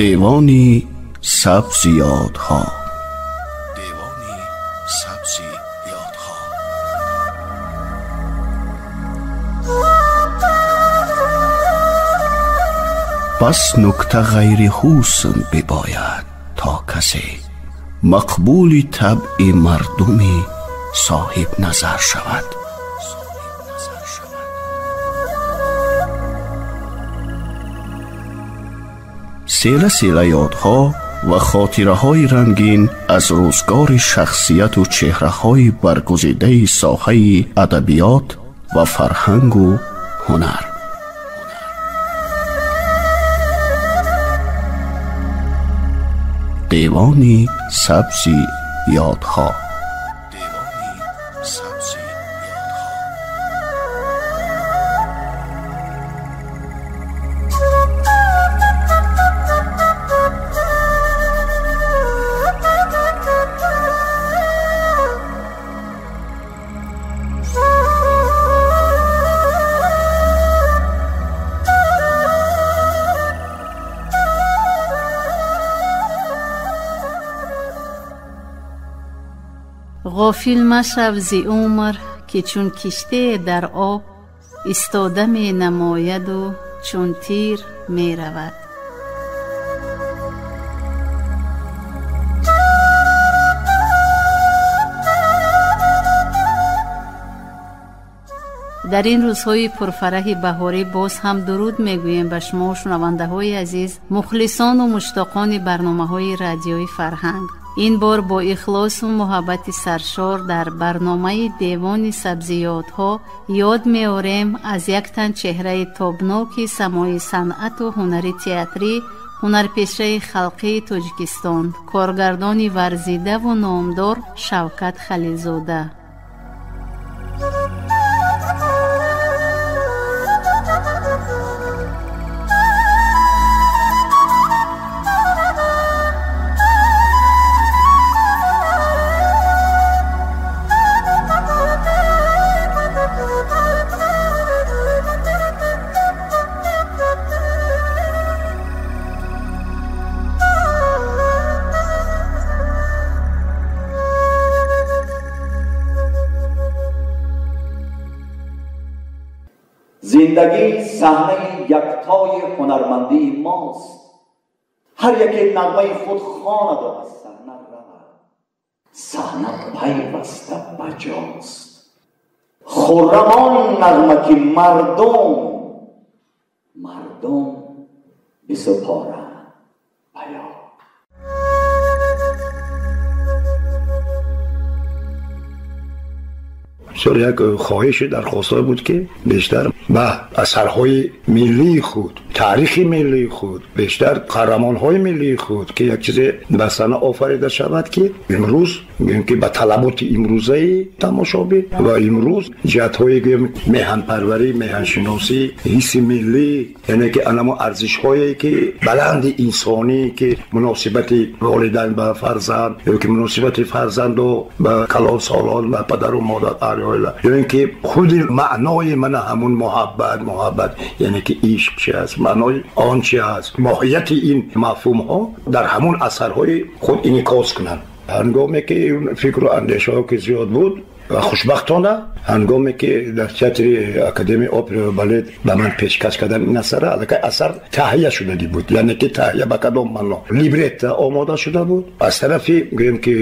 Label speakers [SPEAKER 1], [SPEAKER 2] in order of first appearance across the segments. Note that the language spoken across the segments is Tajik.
[SPEAKER 1] Девони сабзи ёдҳо. Девони сабзи ёдҳо. Пас нукта ғайри ҳусн бибояд, то касе мақбули табъи мардуми соҳиб назар шавад. Села села ёдҳо ва хотираҳои рангин аз рӯзгори шахсияту чеҳраҳои баргузидаи соҳаи адабиёт ва фарҳангу ҳунар. Девони сабзи ёдҳо. Девони сабзи ёдҳо.
[SPEAKER 2] Ғофил машав зи умр, ки чун киштие дар об истода менамояду чун тир меравад. Дар ин рӯзҳои пурфараҳи баҳорӣ боз ҳам дуруд мегӯем ба шумо, шунавандаҳои азиз, мухлисону муштоқони барномаҳои радиои фарҳанг. Ин бор бо ихлосу муҳаббати саршор дар барномаи Девони сабзиёдҳо ёд меорем аз як тан чеҳраи тобноки самои санъату ҳунари театрӣ, ҳунарпешаи халқии Тоҷикистон, коргардони варзидаву номдор Шавкат Халилзода.
[SPEAKER 3] Зиндагӣ саҳнаи яктои ҳунармандии мост. Ҳар яке нағмаи худ хонаду аз саҳна равад. Саҳна пайваста баҷост. Хуррам он нағма, ки мардум бисупоранд паём.
[SPEAKER 4] Бисёр як хоҳиши дархостҳое буд, ки бештар ба асарҳои миллии худ, таърихи миллии худ, бештар қаҳрамонҳои миллии худ, ки як чизе ба саҳна офарида шавад, ки имрӯз гӯем ки ба талаботи имрӯзаи тамошобин ва имрӯз ҷиҳатҳои гӯем меҳанпарварӣ, меҳаншиносӣ, ҳисси миллӣ, яъне ки анамо арзишҳое ки баланди инсонӣ, ки муносибати волидайн ба фарзанд ё ки муносибати фарзанду ба калонсолон, ба падару модар, оила, ё ин ки худи маънои мана ҳамун муҳаббат, яъне ки ишқ чи аст, маънои он чи аст, моҳияти ин мафҳумҳо дар ҳамун асарҳои худ инъикос кунанд. Ҳангоме ки фикру андешаҳо ки зиёд буд ва хушбахтона ҳангоме ки дар театри Академияи опера ва балет ба ман пешкаш кардан ин асара, аллакай асар таҳия шудагӣ буд. Яъне ки таҳия ба кадом маъно? Либретта омода шуда буд аз тарафи гӯем ки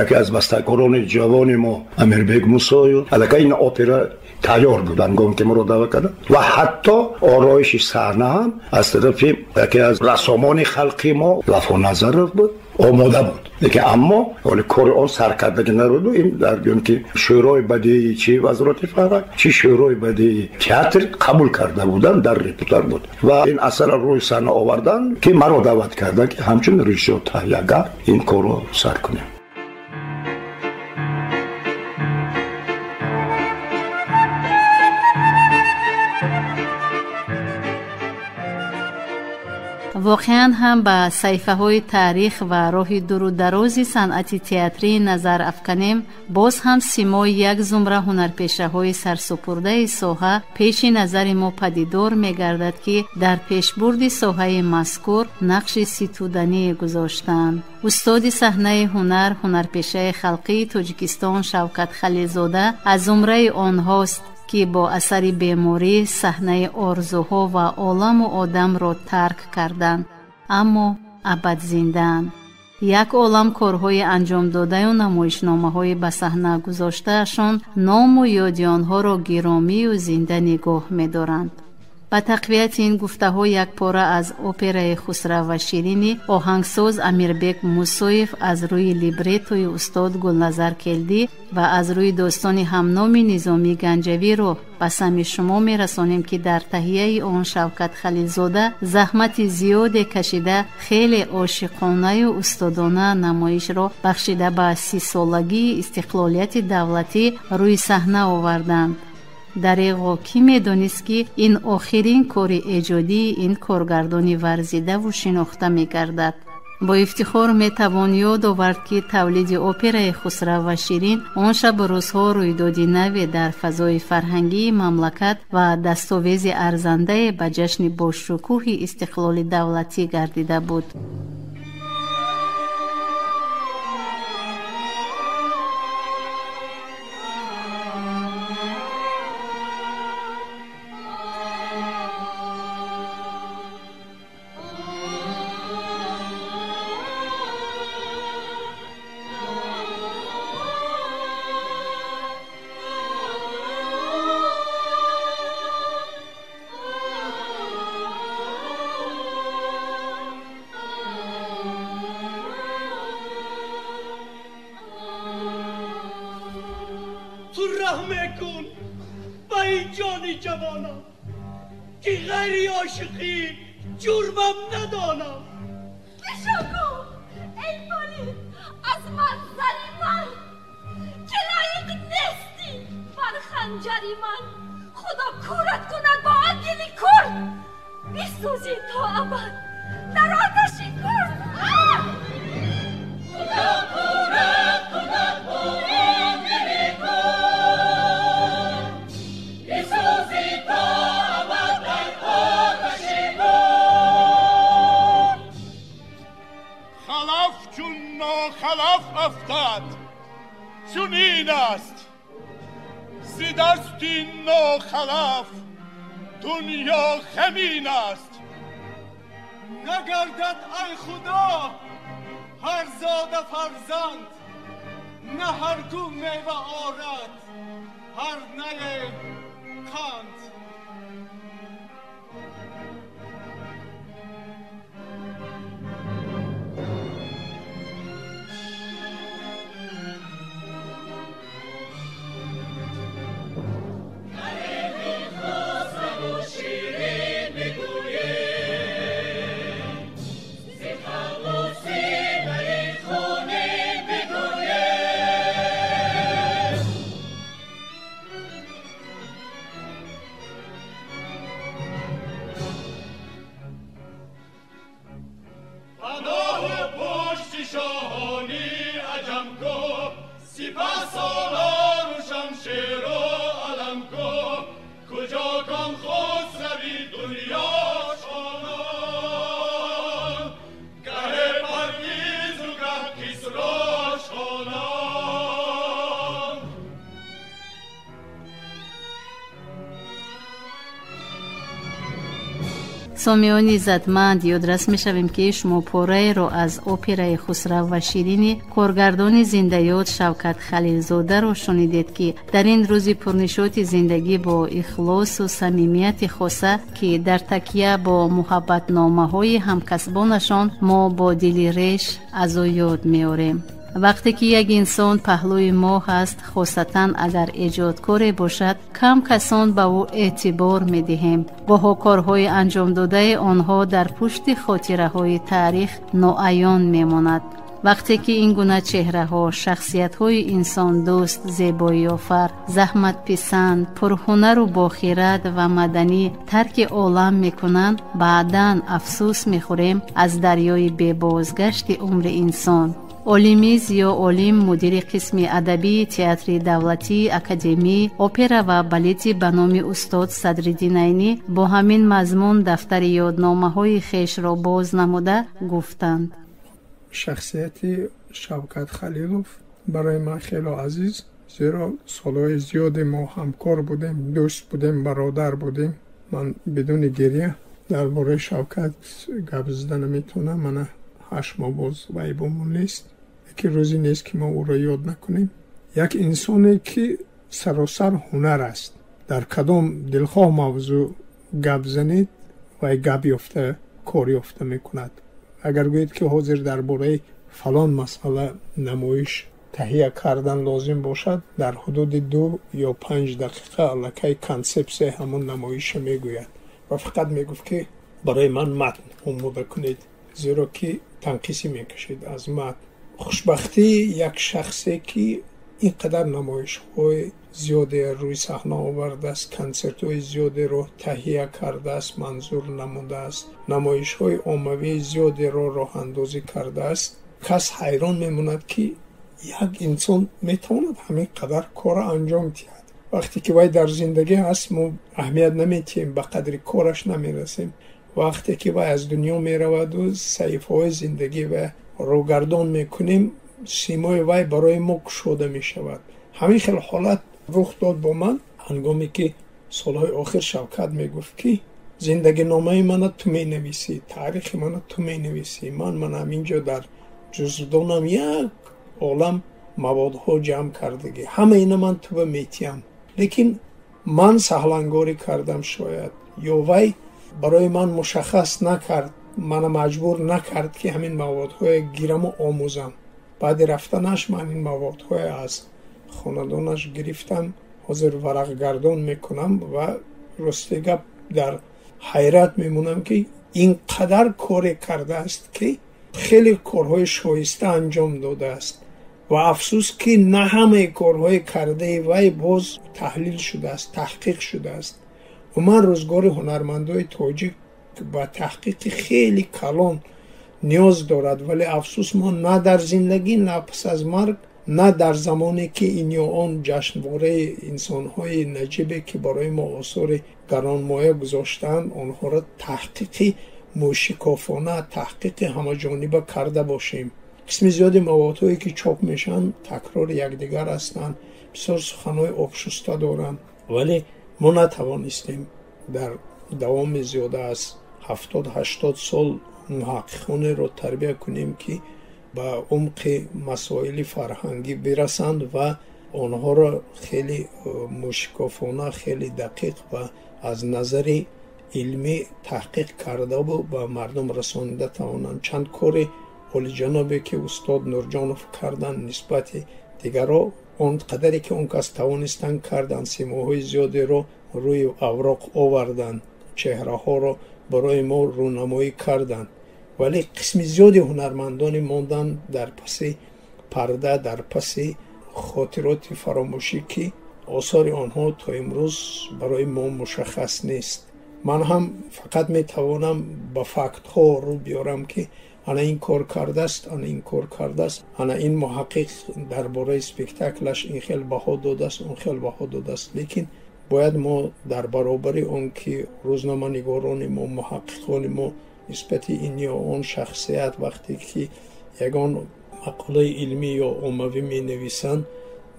[SPEAKER 4] яке аз бастакорони ҷавони мо Амирбек Мусоев. Аллакай ин опера тайёр буд ҳангоме ки моро даъват карданд ва ҳатто ороиши саҳна ҳам аз тарафи яке аз рассомони халқи мо Вафо Назаров буд, омода буд. Лекин аммо ҳоли кори он саркардагӣ набуду ин дар гӯем ки шӯрои бадеӣ чи Вазорати фарҳанг, чи шӯрои бадеии театр қабул карда буданд, дар репертуар буд ва ин асарро рӯи саҳна оварданд, ки маро даъват карданд, ки ҳамчун режиссёр таҳиягар ин корро сар кунем.
[SPEAKER 2] Воқеан ҳам ба саҳифаҳои таърих ва роҳи дуру дарози санъати театрӣ назар афканем, боз ҳам симои як зумра ҳунарпешаҳои сарсупурдаи соҳа пеши назари мо падидор мегардад, ки дар пешбурди соҳаи мазкур нақши ситудание гузоштаанд. Устоди саҳнаи ҳунар, ҳунарпешаи халқии Тоҷикистон Шавкат Халилзода аз зумраи онҳост, ки бо асари беморӣ саҳнаи орзуҳо ва оламу одамро тарк карданд, аммо абад зиндаанд. Як олам корҳои анҷомдодаю намоишномаҳои ба саҳна гузоштаашон ному ёди онҳоро гиромию зинда нигоҳ медоранд. Ба тақвияти ин гуфтаҳо як пора аз операи Хусрав ва Ширини оҳангсоз Амирбек Мусоев аз рӯи либреттои устод Гулназар Келдӣ ва аз рӯи достони ҳамноми Низомӣ Ганҷавиро ба самъи шумо мерасонем, ки дар таҳияи он Шавкат Халилзода заҳмати зиёде кашида, хеле ошиқонаю устодона намоишро бахшида ба 30-солагии истиқлолияти давлатӣ рӯи саҳна оварданд. Дареғо кӣ медонист, ки ин охирин кори эҷодии ин коргардони варзидаву шинохта мегардад. Бо ифтихор метавон ёд овард, ки тавлиди операи Хусрав ва Ширин он шабу рӯзҳо рӯйдоди наве дар фазои фарҳангии мамлакат ва дастовези арзандае ба ҷашни бошукӯҳи истиқлоли давлатӣ гардида буд.
[SPEAKER 5] نگردد ای خدا هر زاده فرزند، نه هر کو میوه آرد هر نی قند.
[SPEAKER 2] Сомиёни иззатманд, ёдрас мешавем, ки шумо пораеро аз операи Хусрав ва Ширини коргардони зиндаёд Шавкат Халилзодаро шунидед, ки дар ин рӯзи пурнишоти зиндагӣ бо ихлосу самимияти хоса, ки дар такя бо муҳаббатномаҳои ҳамкасбонашон мо бо дили реш аз ӯ ёд меорем. Вақте ки як инсон паҳлӯи мо ҳаст, хосатан агар эҷодкоре бошад, кам касон ба ӯ эътибор медиҳем. Гоҳо корҳои анҷомдодаи онҳо дар пушти хотираҳои таърих ноаён мемонад. Вақте ки ин гуна чеҳраҳо, шахсиятҳои инсондӯст, зебоиёфар, заҳматписанд, пурҳунару бохирад ва маданӣ тарки олам мекунанд, баъдан афсӯс мехӯрем аз дарёи бебозгашти умри инсон. Олими Зиё Олим, мудири қисми адабии театри давлатии академии опера ва балети ба номи устод Садриддин Айнӣ бо ҳамин мазмун дафтари ёдномаҳои хешро боз намуда гуфтанд:
[SPEAKER 6] Шахсияти Шавкат Халилов барои ман хело азиз, зеро солҳои зиёде мо ҳамкор будем, дӯст будем, бародар будем. Ман бидуни гиря дар бораи Шавкат гап зада наметавонам. Мана 8 моҳ боз вайбомон нест, яке рӯзе нест, ки мо ӯро ёд накунем. Як инсоне, ки саросар ҳунар аст. Дар кадом дилхоҳ мавзӯъ гап занед, вай гап ёфта, кор ёфта мекунад. Агар гӯед, ки ҳозир дар бораи фалон масъала намоиш таҳия кардан лозим бошад, дар ҳудуди 2 ё 5 дақиқа аллакай консепсияи ҳамон намоиша мегӯяд ва фақат мегуфт, ки барои ман матн омода кунед, зеро ки танқисӣ мекашид аз матн. Хушбахтии як шахсе, ки ин қадар намоишҳои зиёде рӯи саҳна овардааст, консертҳои зиёдеро таҳия кардааст, манзур намудааст, намоишҳои оммавии зиёдеро роҳандозӣ кардааст, кас ҳайрон мемонад, ки як инсон метавонад ҳамин қадар корро анҷом диҳад. Вақте ки вай дар зиндагӣ ҳаст, мо аҳамият наметиҳем, ба қадри кораш намерасем. Вақте ки вай аз дунё мераваду саҳифаҳои зиндагӣ ва рӯгардон мекунем, симои вай барои мо кушода мешавад. Ҳамин хел ҳолат рух дод бо ман, ҳангоме ки солҳои охир Шавкат мегуфт, ки зиндагиномаи мана ту менависӣ, таърихи мана ту менависӣ. Ман ҳамин ҷо дар ҷуздонам як олам маводҳо ҷамъ кардагӣ, ҳама ина ман туба метиҳам. Лекин ман саҳлангорӣ кардам шояд, ё вай барои ман мушаххас накард, мана маҷбур накард, ки ҳамин маводҳое гираму омӯзам. Баъди рафтанаш ман ин маводҳое аз хонадонаш гирифтам, ҳозир варақгардон мекунам ва рости гап, дар ҳайрат мемонам, ки ин қадар коре кардааст, ки хеле корҳои шоиста анҷом додааст ва афсӯс, ки на ҳамаи корҳои кардаи вай боз таҳлил шудааст, таҳқиқ шудааст. Умуман, рӯзгори ҳунармандои тоҷик ба таҳқиқи хеле калон ниёз дорад, вале афсӯс, мо на дар зиндагӣ, на пас аз марг, на дар замоне, ки ин ё он ҷашнвораи инсонҳои наҷибе, ки барои мо осори гаронмоя гузоштаанд, онҳоро таҳқиқи мӯшикофона, таҳқиқи ҳамаҷониба карда бошем. Қисми зиёди маводҳое, ки чоп мешаванд, такрори якдигар ҳастанд, бисёр суханҳои обшуста доранд, вале мо натавонистем дар давоми зиёда аз 70-80 сол муҳаққиқонеро тарбия кунем, ки ба умқи масоили фарҳангӣ бирасанд ва онҳоро хеле мӯшикофона, хеле дақиқ ва аз назари илмӣ таҳқиқ кардаву ба мардум расонида тавонанд. Чанд кори олиҷанобе, ки устод Нурҷонов карданд, нисбати дигарро он қадаре, ки он кас тавонистанд, карданд, симоҳои зиёдеро рӯи авроқ оварданд, чеҳраҳоро барои мо рӯнамоӣ карданд, вале қисми зиёди ҳунармандоне монданд дар паси парда, дар паси хотироти фаромӯшӣ, ки осори онҳо то имрӯз барои мо мушаххас нест. Ман ҳам фақат метавонам ба фактҳо рӯ биёрам, ки ана ин кор кардааст, ана ин кор кардааст, ана ин муҳаққиқ дар бораи спектаклаш ин хел баҳо додааст, он хел баҳо додааст. Лекин бояд мо дар баробари он ки рӯзноманигорони мо, муҳаққиқони мо нисбати ин ё он шахсият вақте ки ягон мақолаи илмӣ ё оммавӣ менависанд,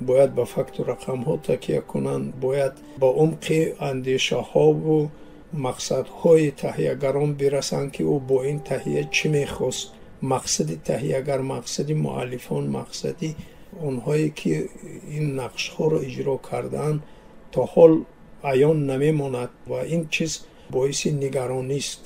[SPEAKER 6] бояд ба факту рақамҳо такя кунанд, бояд ба умқи андешаҳову мақсадҳои таҳиягарон бирасанд, ки ӯ бо ин таҳия чӣ мехост. Мақсади таҳиягар, мақсади муаллифон, мақсади онҳое, ки ин нақшҳоро иҷро кардаанд, то ҳол аён намемонад ва ин чиз боиси нигаронист.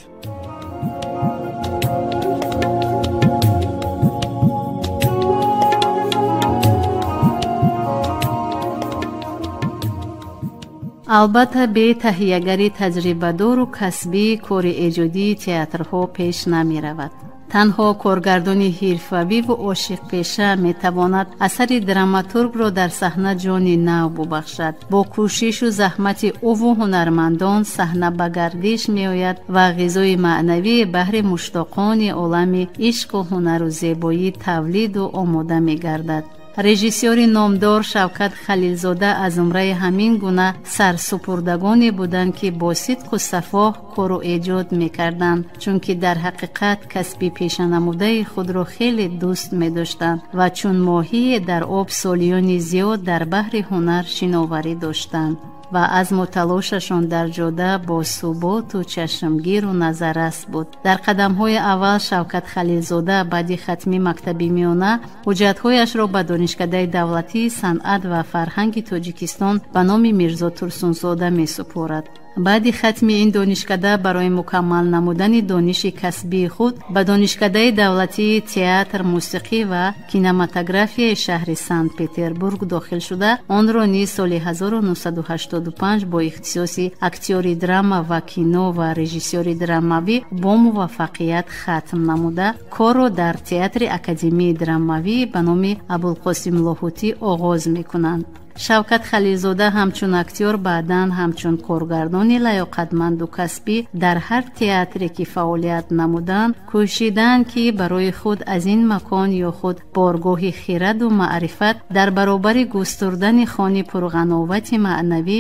[SPEAKER 2] Албатта, бе таҳиягари таҷрибадору касбӣ кори эҷодии театрҳо пеш намеравад. Танҳо коргардони ҳирфавиву ошиқпеша метавонад асари драматургро дар саҳна ҷони нав бубахшад. Бо кӯшишу заҳмати ӯву ҳунармандон саҳна ба гардиш меояд ва ғизои маънавӣ баҳри муштоқони олами ишқу ҳунару зебоӣ тавлиду омода мегардад. Режиссёри номдор Шавкат Халилзода аз зумраи ҳамин гуна сарсупурдагоне буданд, ки бо сидқу сафоҳ кору эҷод мекарданд, чунки дар ҳақиқат касби пешанамудаи худро хеле дӯст медоштанд ва чун моҳие дар об солиёни зиёд дар баҳри ҳунар шиноварӣ доштанд ва азму талошашон дар ҷода бо суботу чашмгиру назаррас буд. Дар қадамҳои аввал Шавкат Халилзода баъди хатми мактаби миёна ҳуҷҷатҳояшро ба Донишкадаи давлатии санъат ва фарҳанги Тоҷикистон ба номи Мирзо Турсунзода месупорад. Баъди хатми ин донишкада барои мукаммал намудани дониши касбии худ ба Донишкадаи давлатии театр, мусиқӣ ва кинематографияи шаҳри Санкт-Петербург дохил шуда, онро низ соли 1985 бо ихтисоси актёри драма ва кино ва режиссёри драмавӣ бо муваффақият хатм намуда, корро дар Театри академияи драмавӣ ба номи Абулқосим Лоҳутӣ оғоз мекунанд. Шавкат Халилзода ҳамчун актёр, баъдан ҳамчун коргардони лаёқатманду касбӣ дар ҳар театре ки фаъолият намуданд, кӯшиданд, ки барои худ аз ин макон ё худ боргоҳи хираду маърифат дар баробари густурдани хони пурғановати маънавӣ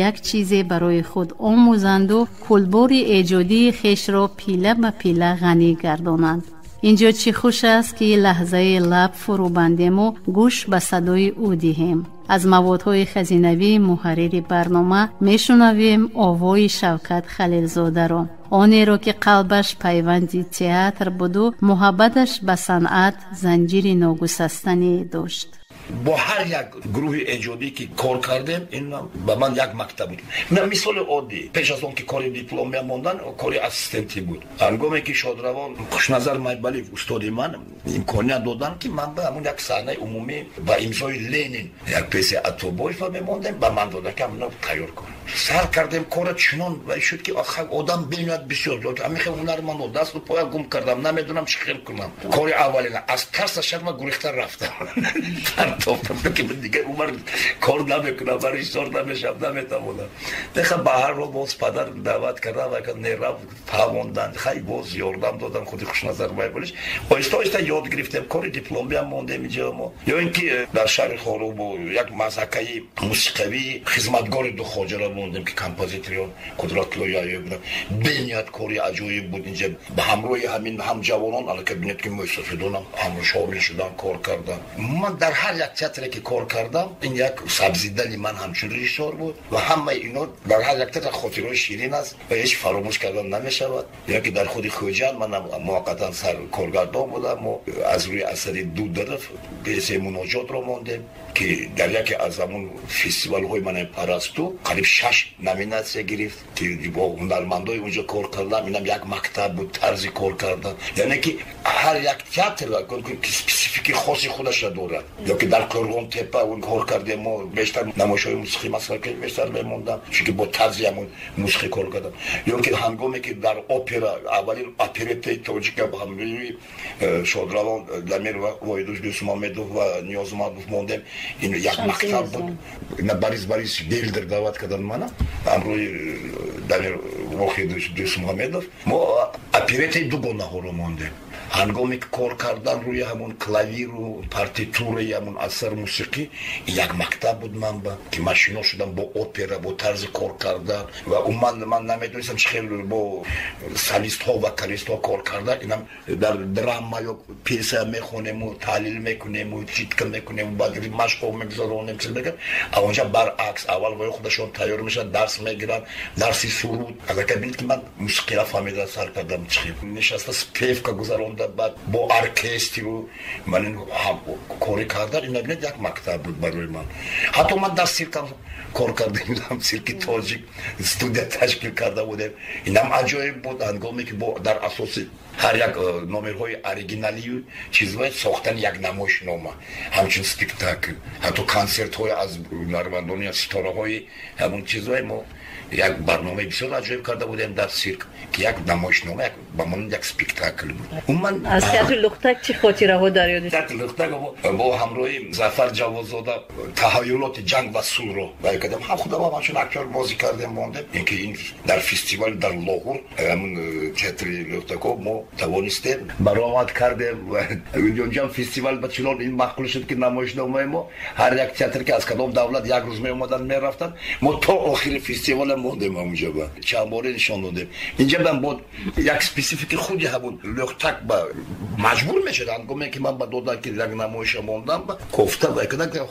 [SPEAKER 2] як чизе барои худ омӯзанду кулбори эҷодии хешро пила ба пила ғанӣ гардонанд. Инҷо чӣ хуш аст, ки лаҳзаи лаб фурӯ бандему гӯш ба садои ӯ диҳем. Аз маводҳои хазинавии муҳаррири барнома мешунавем овои Шавкат Халилзодаро, онеро ки қалбаш пайванди театр буду муҳаббаташ ба санъат занҷири ногусастанӣ дошт.
[SPEAKER 7] Бо ҳар як гурӯҳи эҷодӣ ки кор кардем, ин ба ман як мактаб буд. Мисоли оддӣ, пеш аз он ки кори дипломия мондан, кори ассистентӣ буд. Ҳангоме ки шодравон Хушназар Майбалиев, устоди ман, имконият доданд, ки ман ба ҳамун як саҳнаи умумӣ ба имзои Ленин як пьеса Атобоева мемондем, ба ман доданд, ки ҳамина тайёр кун. Сар кардем кора, чунон шуд, ки одам бениҳоят бисёр ҳамин хел ҳунармандо, дасту поя гум кардам, намедонам чӣ хел кунам. Кори аввалина аз тарса шарма гурехта рафтам, партофтам, ки дигар умр кор намекунам, режиссёр намешавам, наметавонам. Деха ба ҳар ҳол боз падар даъват кардам ва нерав фаҳмонданд, хай боз ёрдам додам худи Хушназар Байболиш. Оҳиста оҳиста ёд гирифтем, кори дипломиам мондем инҷо мо. Ё ин ки дар шаҳри Хоруғ бо як мазҳакаи мусиқавии хизматгори ду хоҷаро мондем, ки композиториён Қудратулло Яҳёев буданд. Бениҳоят кори аҷоиб буд инҷа. Ба ҳамроҳи ҳамин ҳам ҷавонон, аллакай бинед, ки мӯйсафедонам ҳамро шомил шудан, кор кардам. Ман дар ҳар як театре ки кор кардам, ин як сабзидани ман ҳамчун режиссёр буд ва ҳамаи ино дар ҳар як театр хотираҳои ширин аст ва ҳеҷ фаромӯш кардан намешавад. Ё ки дар худи Хӯҷанд ман муваққатан сар коргардон будам. Мо аз рӯи асари Дударов пьесаи Муноҷотро мондем, ки дар яке аз ҳамун фестивалҳои ман Парасту қариб 6 номинатсия гирифт, ки бо ҳунармандои унҷо кор кардам. Инам як мактаб буд, тарзи кор кардан. Яъне ки ҳар як театр специфики хоси худашро дорад. Ё ки дар Қӯрғонтеппа он кор кардем, мо бештар намоишҳои мусиқӣ масалан бештар мемондам, чунки бо тарзи ҳамун мусиқӣ кор кардам. Ё ки ҳангоме ки дар опера аввалин опереттаи тоҷика ба ҳамроҳи шодравон Дамир Воҳидуш Дӯстмуҳаммедов ва Ниёзмадов мондем, ин як мактаб буд. Борис Борисович Гелдер даъват кардан мана ҳамроҳи Дамир Воҳидуш Дӯстмуҳаммедов мо опереттаи дугонаҳоро мондем. Ҳангоме ки кор кардан рӯи ҳамун клавиру партитураи ҳамун асар мусиқӣ, як мактаб буд ман ба ки ман шинос шудам бо опера, бо тарзи кор кардан ва умуман ман намедонистам чӣ хел бо солистҳо, вокалистҳо кор кардан. Инам дар драма ё пьеса мехонему, таҳлил мекунему, читка мекунему, баъд машқҳо мегузаронем, чиз мекунем. А онҷа баръакс, аввал вои худашон тайёр мешаванд, дарс мегиранд, дарси суруд. Аллакай бинед, ки ман мусиқиро фаҳмида сар кардам, чӣ хел нишаста спевка гузаронда, баъд бо оркестру ман ин кори кардан. Ина бинед, як мактаб буд барои ман. Ҳатто ман дар сиркам кор кардем, сирки тоҷик студия ташкил карда будем. Инам аҷоиб буд, ҳангоме ки дар асоси ҳар як номерҳои оригиналию чизҳои сохтани як намоишнома ҳамчун спектакл, ҳатто консертҳои аз ҳунармандони ситораҳои ҳамун чизҳои мо як барномаи бисёр аҷоиб карда будем дар сирк, ки як намоишнома, ба монанди як спектакл буд. Умуман Ман
[SPEAKER 8] аз театри Лухтак чӣ хотираҳо дар ёд?
[SPEAKER 7] Театри Лухтак бо ҳамроҳи Зафар Ҷаводзода таҳайюлоти ҷанг ва сулҳро баён кардем. Ҳам худам ҳамчун актёр бозӣ кардем, мондем. Инки ин дар фестивал дар Лоҳур ҳамун театри Лухтако мо тавонистем баромад кардем. Унҷо фестивал ба чунон ин маъқул шуд, ки намоишномаи мо ҳар як театр ки аз кадом давлат як рӯз меомаданд, мерафтанд, мо то охири фестивала мондем ҳамунҷо, ба чанд боре нишон додем. Инҷа ман бо як специфики худи ҳамун Лухтак ба маҷбур мешуд, ҳангоме ки ман ба додан ки як намоиша мондам, ба кофта ва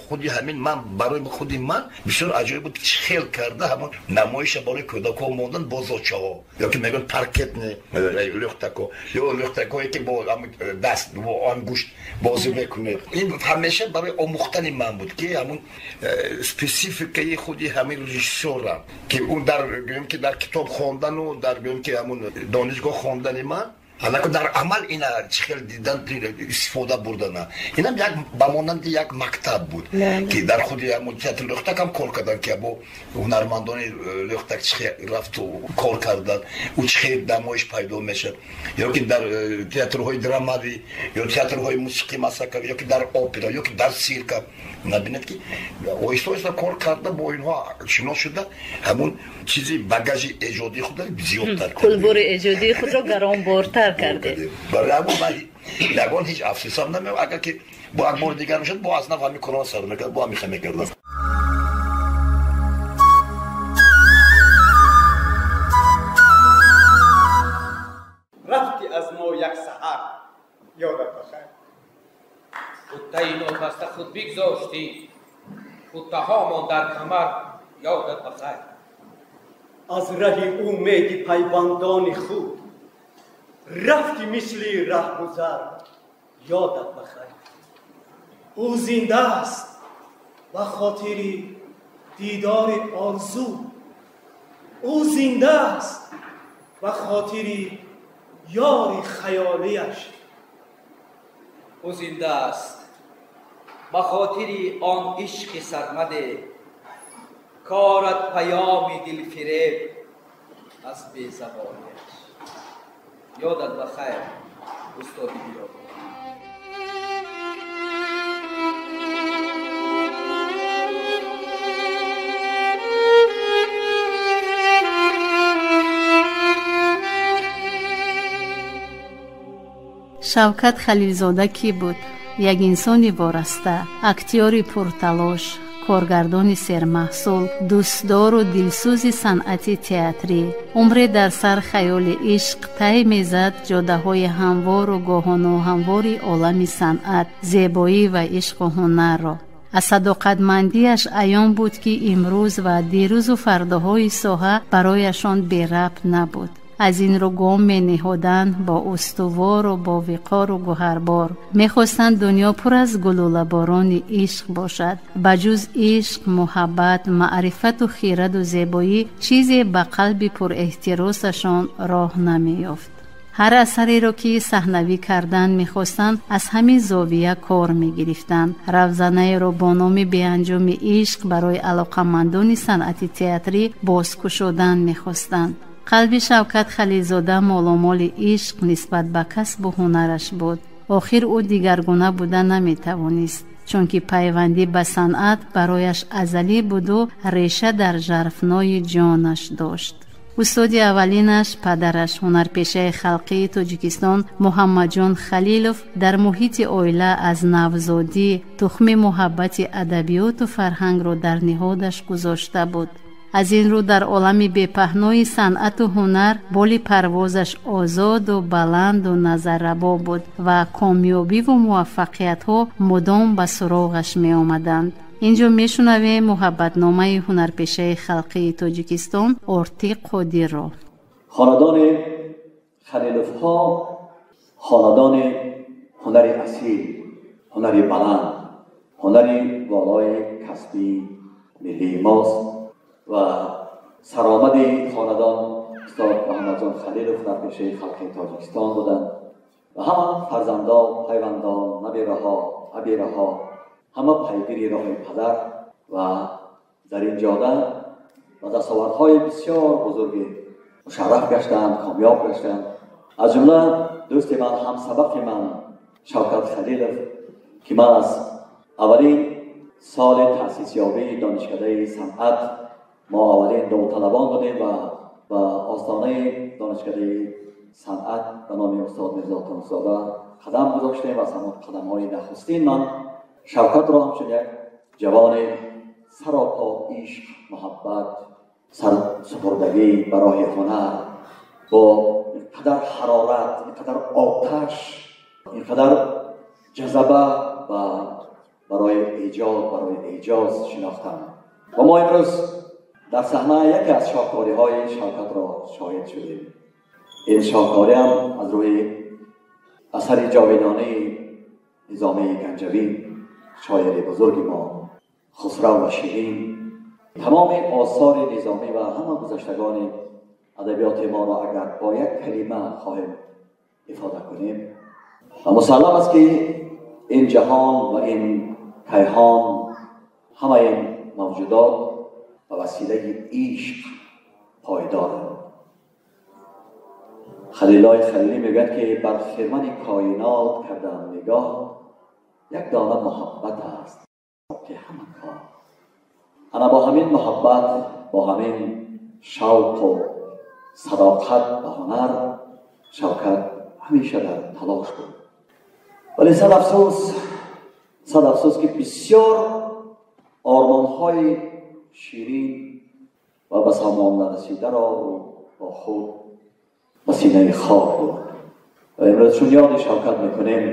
[SPEAKER 7] худи ҳамин ман барои худи ман бисёр аҷоиб буд, ки хел карда ҳамон намоиша барои кӯдакҳо мондан бо зочаҳо, ё ки мегӯянд паркетни лухтако, ё лухтакое ки бо даст, бо ангушт бозӣ мекунед. Ин ҳамеша барои омӯхтани ман буд, ки ҳамун спецификаи худи ҳамин режиссёрам, ки ӯ дар гӯем ки дар китоб хондану дар гӯем ки ҳамун донишгоҳ хондани ман ҳалако дар амал ина чӣ хел дидан, истифода бурдана, инам як ба монанди як мактаб буд, ки дар худи ҳамун театри Лухтак ҳам кор кардан, ки бо ҳунармандони Лухтак чӣ хел рафту кор кардан, ӯ чӣ хел намоиш пайдо мешавад, ё ки дар театрҳои драмавӣ, ё театрҳои мусиқӣ масакавӣ, ё ки дар опера, ё ки дар сирка. Набинед, ки оҳиста оҳиста кор карда, бо инҳо шинос шуда, ҳамун чизи багажи эҷодии худро зиёдтар,
[SPEAKER 8] кулбори эҷодии худро гаронбортар кардед.
[SPEAKER 7] Барои ҳамон ман ягон ҳеҷ афсӯсам намеояд, агар ки бо як бори дигар мешуд, бо аз нав ҳамин корро сар мекард, бо ҳамин хел мекардам.
[SPEAKER 5] Рафти аз мо як саҳар, ёдат бахайр.
[SPEAKER 9] Хуттаи нобаста худ бигзоштӣ, хуттаҳомон дар камар, ёдат бахайр.
[SPEAKER 5] Аз раҳи умеди пайвандони худ рафти мисли раҳгузар, ёдат бахайр.
[SPEAKER 10] Ӯ зинда аст ба хотири дидори орзу, ӯ зинда аст ба хотири ёри хаёлиаш.
[SPEAKER 9] Ӯ зинда аст ба хотири он ишқи сармаде, корат паёми дилфиреб аз безабониаш. Ёдат ба хайр, устоди биёбон.
[SPEAKER 2] Шавкат Халилзода кӣ буд? Як инсони вораста, актёри пурталош, коргардони сермаҳсул, дӯстдору дилсӯзи санъати театрӣ. Умре дар сар хаёли ишқ тай мезад ҷодаҳои ҳамвору гоҳу ноҳамвори олами санъат, зебоӣ ва ишқу ҳунарро. Аз садоқатмандиаш аён буд, ки имрӯз ва дирӯзу фардоҳои соҳа барояшон берабт набуд. Аз ин рӯ гом мениҳоданд бо устувору бо виқору гуҳарбор. Мехостанд дунё пур аз гулӯлаборони ишқ бошад. Ба ҷуз ишқ, муҳаббат, маърифату хираду зебоӣ чизе ба қалби пурэҳтиросашон роҳ намеёфт. Ҳар асареро, ки саҳнавӣ кардан мехостанд, аз ҳамин зовия кор мегирифтанд. Равзанаеро бо номи беанҷоми ишқ барои алоқамандони санъати театрӣ бозкушодан мехостанд. Қалби Шавкат Халилзода моломоли ишқ нисбат ба касбу ҳунараш буд. Охир ӯ дигаргуна буда наметавонист, чунки пайвандӣ ба санъат барояш азалӣ буду реша дар жарфнои ҷонаш дошт. Устоди аввалинаш, падараш, ҳунарпешаи халқии Тоҷикистон Муҳаммадҷон Халилов, дар муҳити оила аз навзодӣ тухми муҳаббати адабиёту фарҳангро дар ниҳодаш гузошта буд. Аз ин рӯ дар олами бепаҳнои санъату ҳунар боли парвозаш озоду баланду назаррабо буд ва комёбиву муваффақиятҳо мудом ба суроғаш меомаданд. Инҷо мешунавем муҳаббатномаи ҳунарпешаи халқии Тоҷикистон Ортиқ Қодирро.
[SPEAKER 3] Хонадони Халиловҳо хонадони ҳунари асил, ҳунари баланд, ҳунари волои касбии миллии мост ва саромади хонадон устод Муҳаммадҷон Халилов ҳунарпешаи халқи Тоҷикистон буданд ва ҳама фарзандон, пайвандон, набераҳо, абераҳо ҳама пайгири роҳи падар ва дар ин ҷода ба дастовардҳои бисёр бузурге мушарраф гаштанд, комёб гаштанд. аз ҷумла дӯсти ман, ҳамсабақи ман Шавкат Халилов, ки ман аз аввалин соли таъсисёбии донишкадаи санъат мо аввалин довталабон будем ва ба остонаи донишкадаи санъат ба номи устод Мирзо Турсунзода қадам гузоштем ва аз ҳамон қадамҳои нахустин ман Шавкатро ҳамчун як ҷавони саропо ишқ, муҳаббат, сарсупурдагӣ ба роҳи ҳунар бо инқадар ҳарорат, инқадар оташ, инқадар ҷазба ва барои эҷод, барои эъҷоз шинохтам. Ва мо имрӯз дар саҳна яке аз шоҳкориҳои Шавкатро шоҳид шудем. Ин шоҳкорӣ ҳам аз рӯи асари ҷовидонаи Низомии Ганҷавӣ, шоири бузурги мо, Хусрав ва Ширин, тамоми осори Низомӣ ва ҳама гузаштагони адабиёти моро агар бо як калима хоҳем ифода кунем, ва мусаллам аст ки ин ҷаҳон ва ин кайҳон, ҳамаи ин мавҷудот ба василаи ишқ пойдоранд. Халилой Халилӣ мегӯяд ки бар хирмани коинот кардам нигоҳ, як дона муҳаббат аст ки ҳама кор. Ана бо ҳамин муҳаббат, бо ҳамин шавқу садоқат ба ҳунар Шавкат ҳамеша дар талош буд. Вале сад афсӯс ки бисёр ормонҳои ширин ва ба сомон нарасидаро бо худ ба синаи хок бурд. Ва имрӯз чун ёди Шавкат мекунем,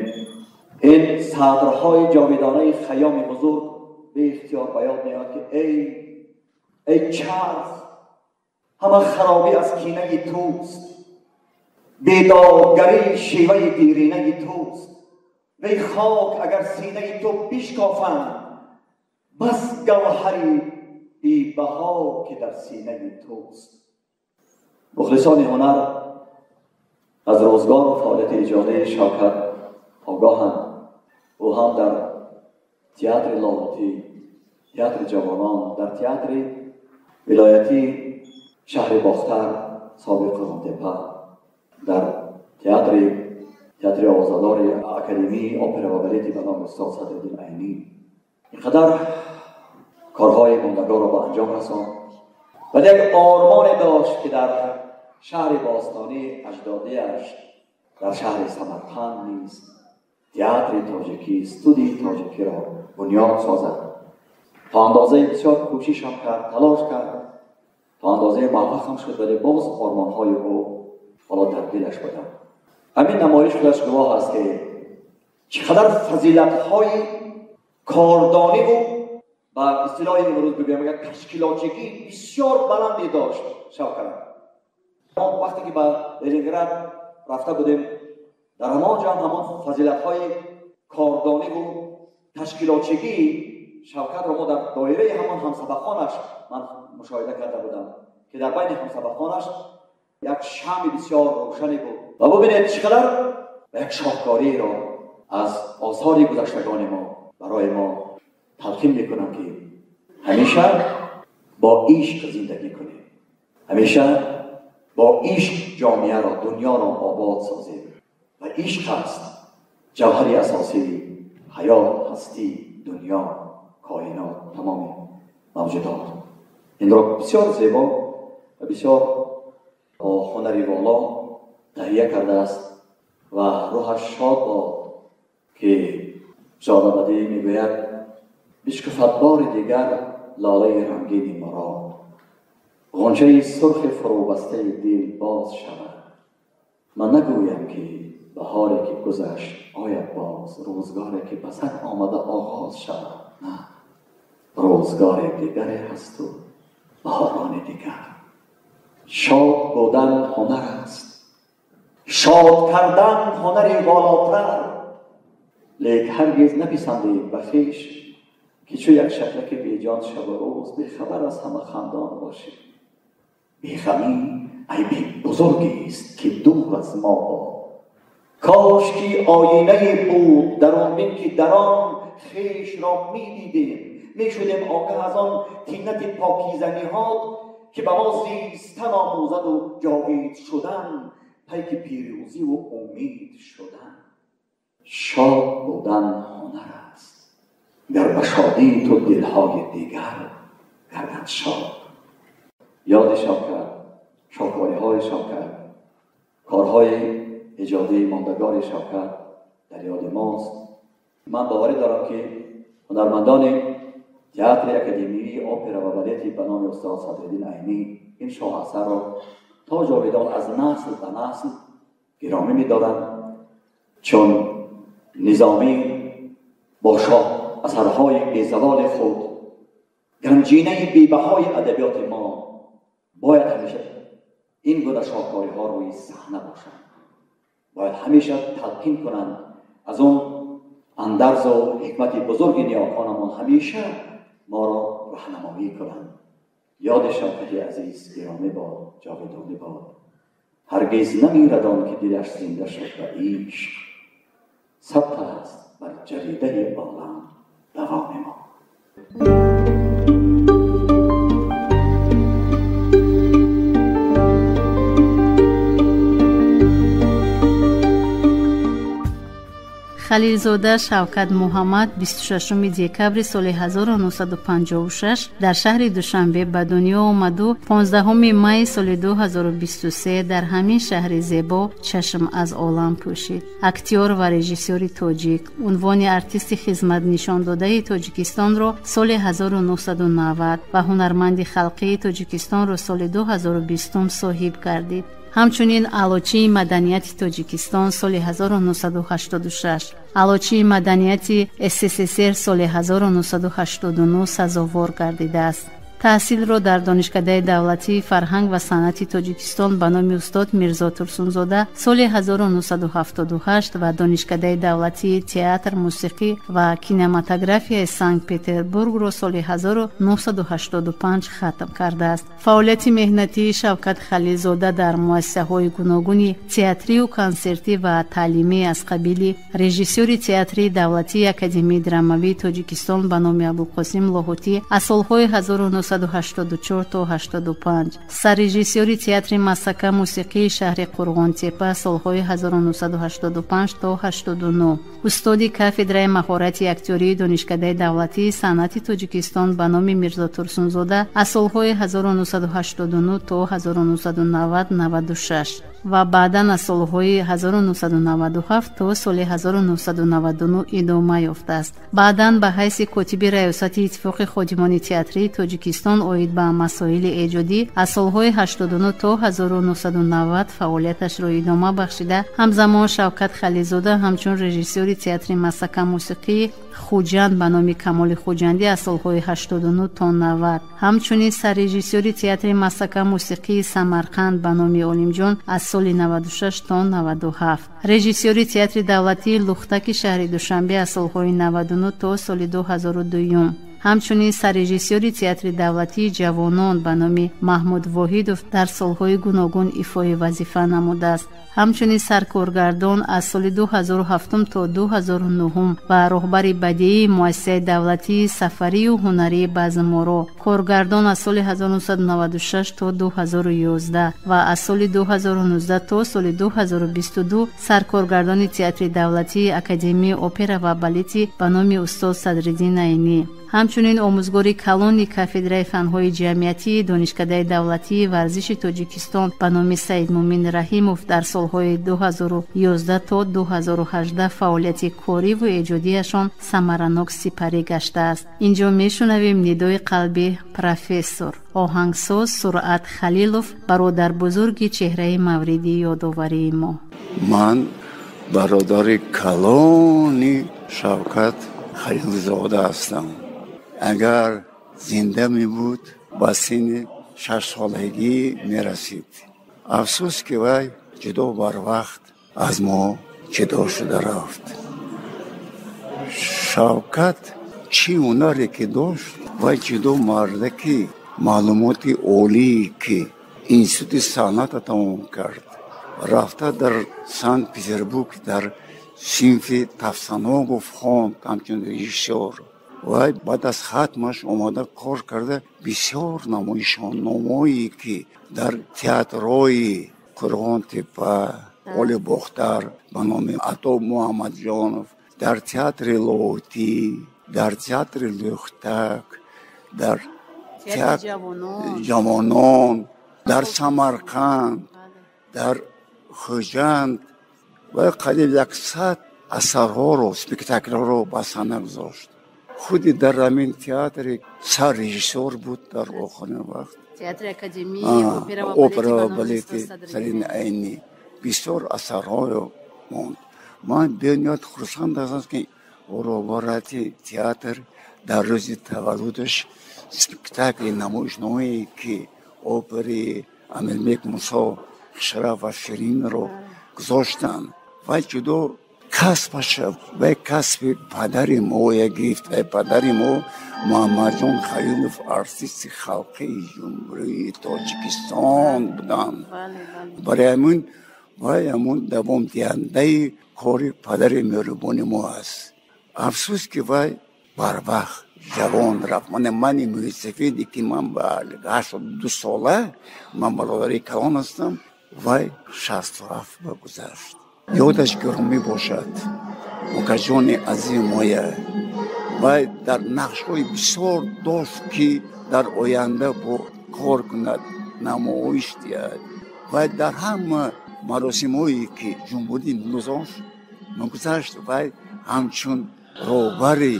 [SPEAKER 3] ин сатрҳои ҷовидонаи Хайёми бузург беихтиёр ба ёд меояд ки эй чарх, ҳама харобӣ аз кинаи туст, бедодгарӣ шеваи диринаи туст. Вей хок агар синаи ту бишкофанд, бас гавҳари бебаҳо ки дар синаи туст. Мухлисони ҳунар аз рӯзгору фаъолияти эҷодии Шавкат огоҳанд. Ӯ ҳам дар театри Лоҳутӣ, театри ҷавонон, дар театри вилоятии шаҳри Бохтар, собиқ Қурғонтеппа, дар театри овозадори Академияи опера ва балети ба номи устод Садриддин Айнӣ инқадар корҳои мондагорро ба анҷом расонд. Вале як ормоне дошт ки дар шаҳри бостонии аҷдодиаш, дар шаҳри Самарқанд низ театри тоҷикӣ, студияи тоҷикиро бунёд созад. То андозаи бисёр кӯшиш ҳам кард, талош кард, то андозаи муваффақ ҳам шуд, вале боз ормонҳои ӯ ҳоло дар дилаш буданд. ҳамин намоиш худаш гувоҳ аст ки чӣ қадар фазилатҳои кордонӣ ӯ ба истилоҳи имрӯз бигӯям як ташкилотчигӣ бисёр баланде дошт Шавкат. Мо вақте ки ба Ленинград рафта будем, дар ҳамон ҷо ҳам ҳамон фазилатҳои кордонӣ ва ташкилотчигии Шавкатро мо дар доираи ҳамон ҳамсабақонаш ман мушоҳида карда будам ки дар байни ҳамсабақонаш як шамъи бисёр рӯшане буд. Ва бубинед чӣ қадар як шоҳкориро аз осори гузаштагони мо барои мо талқин мекунам ки ҳамеша бо ишқ зиндагӣ кунем, ҳамеша бо ишқ ҷомеаро, дунёро обод созем. Ва ишқ аст ҷавҳари асосии ҳаёт, ҳастӣ, дунё, коинот, тамоми мавҷудот. Инро бисёр зебо ва бисёр бо ҳунари воло таҳия кардааст ва рӯҳаш шод бод ки Жолобадӣ мегӯяд: бишкуфад бори дигар лолаи рангини мурод, ғунчаи сурхи фурӯбастаи дил боз шавад. Ман нагӯям ки баҳоре ки гузашт ояд боз, рӯзгоре ки ба сар омада оғоз шавад. На, рӯзгори дигаре ҳасту баҳорони дигар. Шод будан ҳунар аст, шод кардан ҳунари волотар. Лек ҳаргиз написандем ба хеш ки чу як шаклаки беҷон шабу рӯз бехабар аз ҳама хандон бошем. Беғамӣ айби бузургест ки дур аз мо бод. Кош ки оинае буд дар он бин ки дар он хешро медидем, мешудем огаҳ аз он тинати покизаниҳот ки ба мо зистан омӯзаду ҷовид шудан پیک پیروزی و امید شدن. شاد بودن هنر است، گر به شادی تو دلهای دیگر گردد شاد. یاد شوکت، شاهکاری‌های شوکت، کارهای ایجادی ماندگار شوکت در یاد ماست. من باوری دارم که هنرمندان تئاتر اکادمی اپرا و بالет به نام استاد صدرالدین عینی این شاه اثر را تا جاودان از نسل به نسل گرامی می‌دارند، چون نظامی با شاه اثرهای بی‌زوال خود، گنجینه بی‌بهای ادبیات ما، باید همیشه این گونه شاهکاری‌ها روی صحنه باشند، باید همیشه تلقین کنند. از اون اندرز و حکمت بزرگ نیاکانمان همیشه ما را راهنمایی کنند. یاد شوکت عزیز گرامی باد، جاودانه باد. هرگز نمیرد آن که دلش زنده شد و عشق ثبت است بر جریده عالم دوام ما.
[SPEAKER 2] Халилзода Шавкат Муҳаммад 26 декабри соли 1956 дар шаҳри Душанбе ба дунё омаду 15 майи соли 2023 дар ҳамин шаҳри зебо чашм аз олам пӯшид. Актёр ва режиссёри тоҷик, унвони артисти хизматнишондодаи Тоҷикистонро соли 1990 ва ҳунарманди халқии Тоҷикистонро соли 2020 соҳиб гардид. Ҳамчунин Аълочии маданияти Тоҷикистон соли 1986, Аълочии маданияти СССР соли 1989 сазовор гардидааст. Таҳсилро дар Донишкадаи давлатии фарҳанг ва санъати Тоҷикистон ба номи устод Мирзо Турсунзода соли 1978 ва Донишкадаи давлатии театр, мусиқӣ ва кинематографияи Санкт-Петербургро соли 1985 хатм кардааст. Фаъолияти меҳнатии Шавкат Халилзода дар муассисаҳои гуногуни театрию консертӣ ва таълимӣ аз қабили режиссёри театри давлатии Академияи драмавии Тоҷикистон ба номи Абулқосим Лоҳутӣ аз солҳои 1984 то 85, саррежиссёри театри Масака мусиқии шаҳри Қурғонтепа солҳои 1985 то 89, устоди кафедраи маҳорати актёрии Донишкадаи давлатии санъати Тоҷикистон ба номи Мирзо Турсунзода аз солҳои 1989 то 1990-96 ва баъдан аз солҳои 1997 то соли 1999 идома ёфтааст. Баъдан ба ҳайси котиби раёсати Иттифоқи ходимони театрии Тоҷикистон оид ба масоили эҷодӣ аз солҳои 89 то 1990 фаъолияташро идома бахшида, ҳамзамон Шавкат Халилзода ҳамчун режиссёри театри Масака мусиқии Хуҷанд ба номи Камоли Хуҷандӣ аз солҳои 89 то 90, ҳамчунин саррежиссёри театри Масака мусиқии Самарқанд ба номи Олимҷон аз соли 96 то 97, режиссёри театри давлатии Лухтаки шаҳри Душанбе аз солҳои 99 то соли 2002, ҳамчунин саррежиссёри театри давлатии ҷавонон ба номи Маҳмуд Воҳидов дар солҳои гуногун ифои вазифа намудааст. Ҳамчунин саркоргардон аз соли 2007 то 2009 ва роҳбари бадеии муассисаи давлатии сафарию ҳунарии Базморо, коргардон аз соли 1996 то 2011 ва аз соли 2019 то соли 2022 саркоргардони театри давлатии Академияи опера ва балети ба номи устод Садриддин Айнӣ. Ҳамчунин омӯзгори калони кафедраи фанҳои ҷамъиятии Донишкадаи давлатии варзиши Тоҷикистон ба номи Саидмумин Раҳимов дар солҳои 2011 то 2018 фаъолияти кориву эҷодиашон самаранок сипарӣ гаштааст. Инҷо мешунавем нидои қалби профессор, оҳангсоз Суръат Халилов, бародарбузурги чеҳраи мавриди ёдоварии мо.
[SPEAKER 11] Ман бародари калони Шавкат Халилзода ҳастам. Агар зинда мебуд, ба синни 6-солагӣ мерасид. Афсӯс, ки вай ҷудо барвақт аз мо ҷудо шуда рафт. Шавкат чӣ ҳунаре ки дошт, вай ҷудо мардаки маълумоти олие ки институти санъатро тамом кард, рафта дар Санкт-Петербург дар синфи Тафсаногов хонд ҳамчун режиссёр. Вай баъд аз хатмаш омада кор карда бисёр намоишномое ки дар театрҳои Қурғонтепа, Оли Бохтар ба номи Ато Муҳаммадҷонов, дар театри Лоҳутӣ, дар театри Лӯхтак, дар ҷавонон, дар Самарқанд, дар Хуҷанд ва қариб 100 асарҳоро, спектаклҳоро ба саҳна гузошт. Худи дар ҳамин театри саррежиссёр буд дар охирин вақт.
[SPEAKER 2] Театри Академии
[SPEAKER 11] опера ва балети Садриддин Айнӣ бисёр асарҳоро монд. Ман бениҳоят хурсанд ҳастам, ки роҳбарияти театр дар рӯзи таваллудаш спектакли намоишномае, ки опери Амирбек Мусо Хушрав ва Ширинро гузоштанд. Вай ҷудо касбаша, вай касби падари моя гирифт. Вай падари мо Муҳаммадҷон Халилов артисти халқии Ҷумҳурии Тоҷикистон буданд. Барои ҳамин вай ҳамун давомдиҳандаи кори падари меҳрубони мо аст. Афсӯс, ки вай барвақт ҷавон рафт. Мани мӯйсафеде, ки ман ба 82 сола, ман бародари калон ҳастам, вай 67 ба гузашт. Ёдаш гиромӣ бошад, мукаҷони азими моя. Вай дар нақшҳои бисёр дошт, ки дар оянда бо кор кунад, намоиш диҳад. Вай дар ҳама маросимҳое, ки ҷумҳурӣ мегузашт, вай ҳамчун роҳбари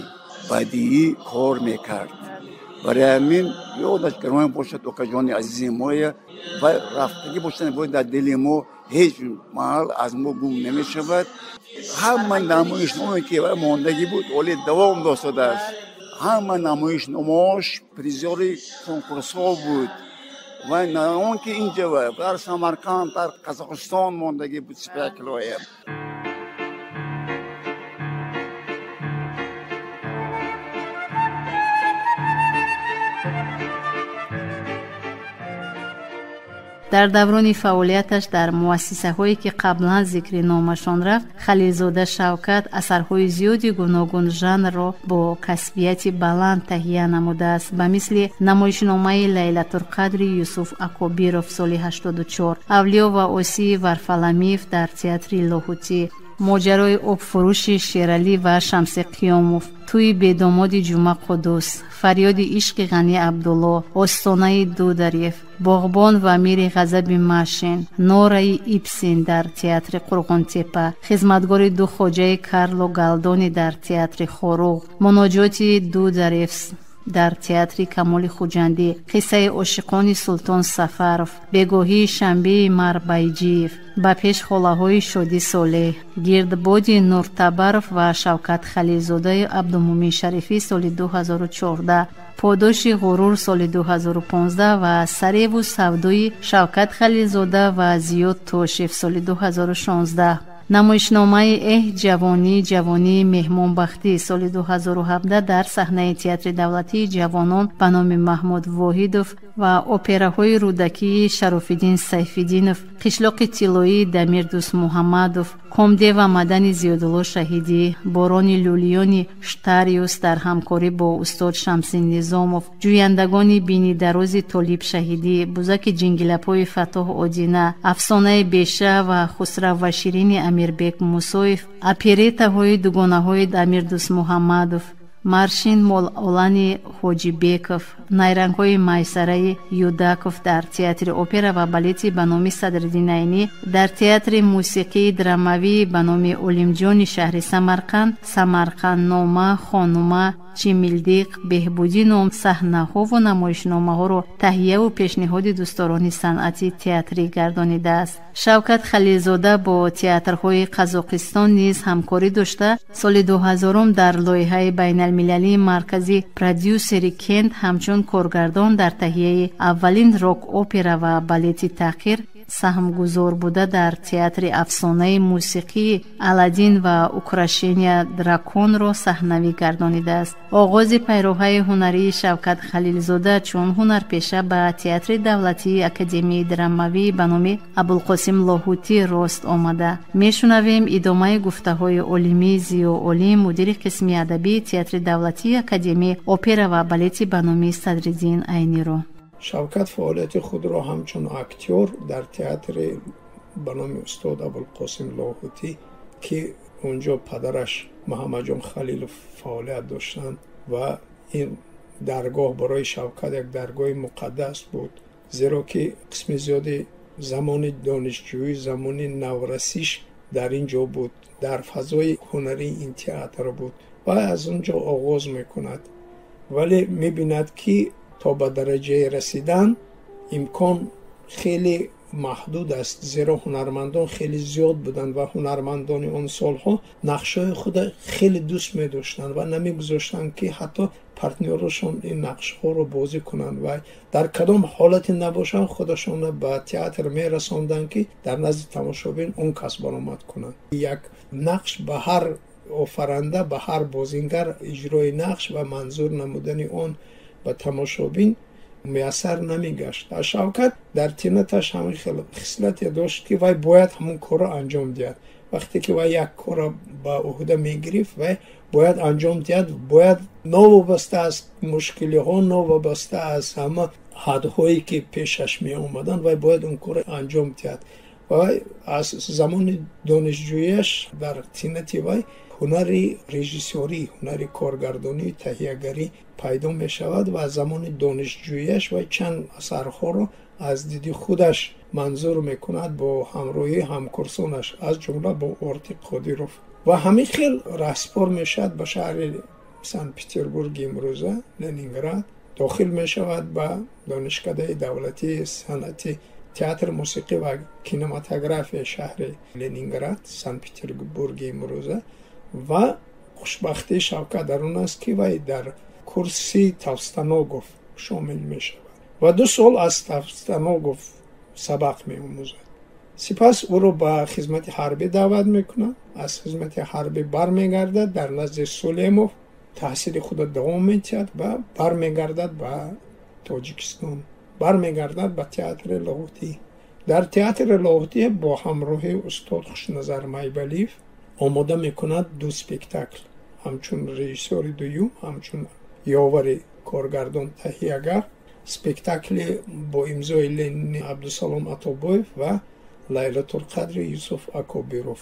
[SPEAKER 11] бадиӣ кор мекард. Барои ҳамин ёдаш гиромӣ бошад, окаҷони азизи моя. Вай рафтагӣ бошад, вай дар дили мо ҳеҷ маҳал аз мо гум намешавад. Ҳама намоишномае, ки вай мондагӣ буд, оле давом доштааст. Ҳама намоишномаош призёри конкурсҳо буд. Вай на он ки инҷа, дар Самарқанд, дар Қазоқистон мондагӣ буд спектаклҳое.
[SPEAKER 2] Дар даврони фаъолияташ дар муассисаҳое, ки қаблан зикри номашон рафт, Халилзода Шавкат асарҳои зиёди гуногун жанрро бо касбияти баланд таҳия намудааст, ба мисли намоишномаи Лайлатулқадри Юсуф Акобиров соли 84, Авлиё ва Осии Варфаламиев дар театри Лоҳутӣ, моҷарои обфурӯши Шералӣ ва Шамси Қиёмов, тӯи бедомоди Ҷума Қуддус, фарёди ишқи Ғанӣ Абдулло, остонаи Дударев, боғбон ва мири ғазаби Машин, нораи Ибсин дар театри Қурғонтепа, хизматгори ду хоҷаи Карло Галдони дар театри Хоруғ, муноҷоти Дударев дар театри Камоли Хуҷандӣ, қиссаи ошиқони Султон Сафаров, бегоҳии шанбеи Марбайҷиев, ба пеш холаҳои Шодӣ Солеҳ, гирдбоди Нуртабаров ва Шавкат Халилзодаи Абдумумин Шарифӣ соли 2014, подоши ғурур соли 2015 ва сареву савдои Шавкат Халилзода ва Зиёд Тошев соли 2016. Намоишномаи Эҳ ҷавонӣ, ҷавонии меҳмонбахтӣ соли 2017 дар саҳнаи театри давлатии ҷавонон ба номи Маҳмуд Воҳидов ва операҳои Рӯдакии Шарофиддин Сайфиддинов, Қишлоқи тиллоии Дамир Дӯстмуҳаммадов, Комде ва мадани Зиёдулло Шаҳидӣ, Борони лӯлиёни Штариус дар ҳамкорӣ бо устод Шамси Низомов, ҷӯяндагони бинидарози Толиб Шаҳидӣ, бузаки ҷингилапои Фаттоҳ Одина, афсонаи Беша ва Хусрав ва Ширини Амирбек Мусоев, оперетаҳои дугонаҳои Дамир Дӯстмуҳаммадов, Маршин Мололани Ҳоҷибеков, найрангҳои майсараи Юдаков дар театри опера ва балети ба номи Садриддин Айнӣ, дар театри мусиқии драмавии ба номи Олимҷони шаҳри Самарқанд, Самарқанднома, Хонума, Чимилдиқ, беҳбудӣ ном саҳнаҳову намоишномаҳоро таҳияву пешниҳоди дӯстдорони санъати театрӣ гардонидааст. Шавкат Халилзода бо театрҳои Қазоқистон низ ҳамкорӣ дошта, соли 2000 дар лоиҳаи байналмилалии маркази продюсери Кент ҳамчун коргардон дар таҳияи аввалин рок-опера ва балети таъхир саҳмгузор буда дар театри афсонаи мусиқии Аладдин ва украшения драконро саҳнавӣ гардонидааст. Оғози пайроҳаи ҳунарии Шавкат Халилзода чун ҳунарпеша ба театри давлатии академияи драмавӣ ба номи Абулқосим Лоҳутӣ рост омада. Мешунавем идомаи гуфтаҳои Олимӣ Зиёолим, мудири қисми адабии театри давлатии академияи опера ва балети ба номи Садриддин Айниро.
[SPEAKER 6] Шавкат фаъолияти худро ҳамчун актёр дар театри ба номи устод Абулқосим Лоҳутӣ, ки онҷо падараш Муҳаммадҷон Халилов фаъолият доштанд ва ин даргоҳ барои Шавкат як даргоҳи муқаддас буд, зеро ки қисми зиёди замони донишҷӯӣ, замони наврасиш дар ин ҷо буд, дар фазои ҳунарии ин театр буд ва аз он ҷо оғоз мекунад. Вале мебинад, ки то ба дараҷае расидан имкон хеле маҳдуд аст, зеро ҳунармандон хеле зиёд буданд ва ҳунармандони он солҳо нақшҳои худа хеле дӯст медоштанд ва намегузоштанд, ки ҳатто партнёрашон ин нақшҳоро бозӣ кунанд ва дар кадом ҳолате набошанд, худашонро ба театр мерасонданд, ки дар назди тамошобин он кас баромад кунанд. Як нақш ба ҳар офаранда, ба ҳар бозингар иҷрои нақш ва манзур намудани он ба тамошобин муяссар намегашт. Шавкат дар тинаташ ҳамин хел хислате дошт, ки вай бояд ҳамон корро анҷом диҳад. Вақте ки вай як корро ба уҳда мегирифт, вай бояд анҷом диҳад, бояд новобаста аз мушкилиҳо, новобаста аз ҳама ҳадҳое, ки пешаш меомаданд, вай бояд он корро анҷом диҳад. Вай аз замони донишҷӯяш дар тинати вай ҳунари режиссёрӣ, ҳунари коргардонӣ, таҳиягарӣ пайдо мешавад ва аз замони донишҷӯяш вай чанд асарҳоро аз диди худаш манзур мекунад бо ҳамроҳии ҳамкурсонаш, аз ҷумла бо Ортиқ Қодиров. Ва ҳамин хел раҳсипор мешавад ба шаҳри Санкт-Петербурги имрӯза, Ленинград, дохил мешавад ба Донишкадаи давлатии санъати театр, мусиқӣ ва кинематографияи шаҳри Ленинград, Санкт-Петербурги имрӯза. Ва хушбахтии Шавкат дар он аст, ки вай дар курси Тавстаногов шомил мешавад ва 2 сол аз Тавстаногов сабақ меомӯзад. Сипас ӯро ба хизмати ҳарбӣ даъват мекунанд. Аз хизмати ҳарбӣ бармегардад, дар назди Сулемов таҳсили худро давом медиҳад ва бармегардад ба Тоҷикистон, бармегардад ба театри Лоҳутӣ. Дар театри Лоҳутӣ бо ҳамроҳии устод Хушназар Майбалиев омода мекунад 2 спектакл, ҳамчун режиссёри дуюм, ҳамчун ёвари коргардон таҳиягар, спектакли бо имзои Ленини Абдусалом Атобоев ва Лайлатулқадри Юсуф Акобиров.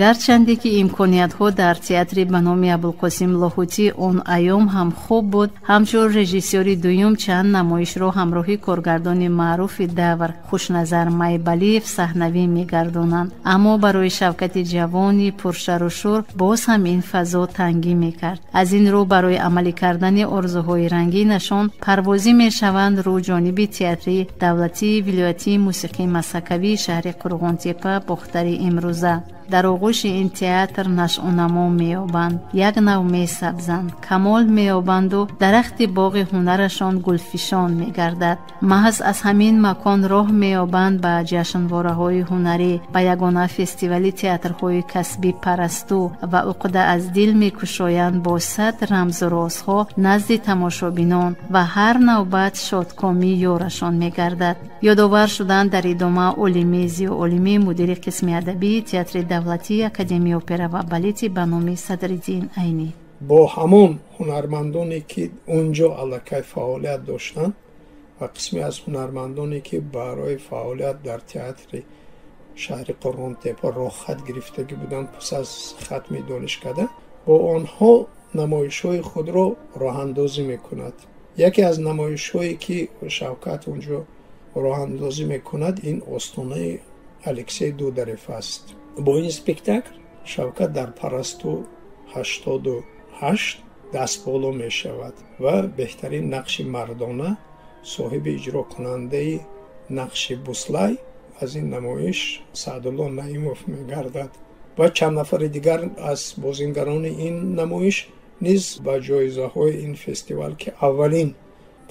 [SPEAKER 2] Гарчанде ки имкониятҳо дар театри ба номи Абулқосим Лоҳутӣ он айём ҳам хуб буд, ҳамчун режиссёри дуюм чанд намоишро ҳамроҳи коргардони маъруфи давр Хушназар Майбалиев саҳнавӣ мегардонанд. Аммо барои Шавкати ҷавони пуршарушӯр боз ҳам ин фазо тангӣ мекард. Аз ин рӯ барои амалӣ кардани орзуҳои рангинашон парвозӣ мешаванд рӯ ҷониби театри давлатии вилоятии мусиқии масакавии шаҳри Қурғонтепа, Бохтари имрӯза. Дар оғӯши ин театр нашъунамо меёбанд, як нав месабзанд, камол меёбанду дарахти боғи ҳунарашон гулфишон мегардад. Маҳз аз ҳамин макон роҳ меёбанд ба ҷашнвораҳои ҳунарӣ, ба ягона фестивали театрҳои касбӣ Парасту ва уқда аз дил мекушоянд бо сад рамзу розҳо назди тамошобинон ва ҳар навбат шодкомӣ ёрашон мегардад. Ёдовар шуданд дар идома Олими Зиёолимӣ, мудири қисми адабии театри давлатии Академияи опера ва балети ба номи Садриддин Айнӣ.
[SPEAKER 6] Бо ҳамон ҳунармандоне, ки он ҷо аллакай фаъолият доштанд ва қисме аз ҳунармандоне, ки барои фаъолият дар театри шаҳри Қурғонтепа роҳхат гирифтагӣ буданд пас аз хатми донишкада, бо онҳо намоишҳои худро роҳандозӣ мекунад. Яке аз намоишҳое, ки Шавкат онҷо роҳандозӣ мекунад, ин Остонаи Алексей Дударев аст. Бо ин спектакл Шавкат дар Парасту 88 дастболо мешавад ва беҳтарин нақши мардона, соҳиби иҷрокунандаи нақши Буслай аз ин намоиш Саъдулло Наимов мегардад ва чанд нафари дигар аз бозингарони ин намоиш низ ба ҷоизаҳои ин фестивал, ки аввалин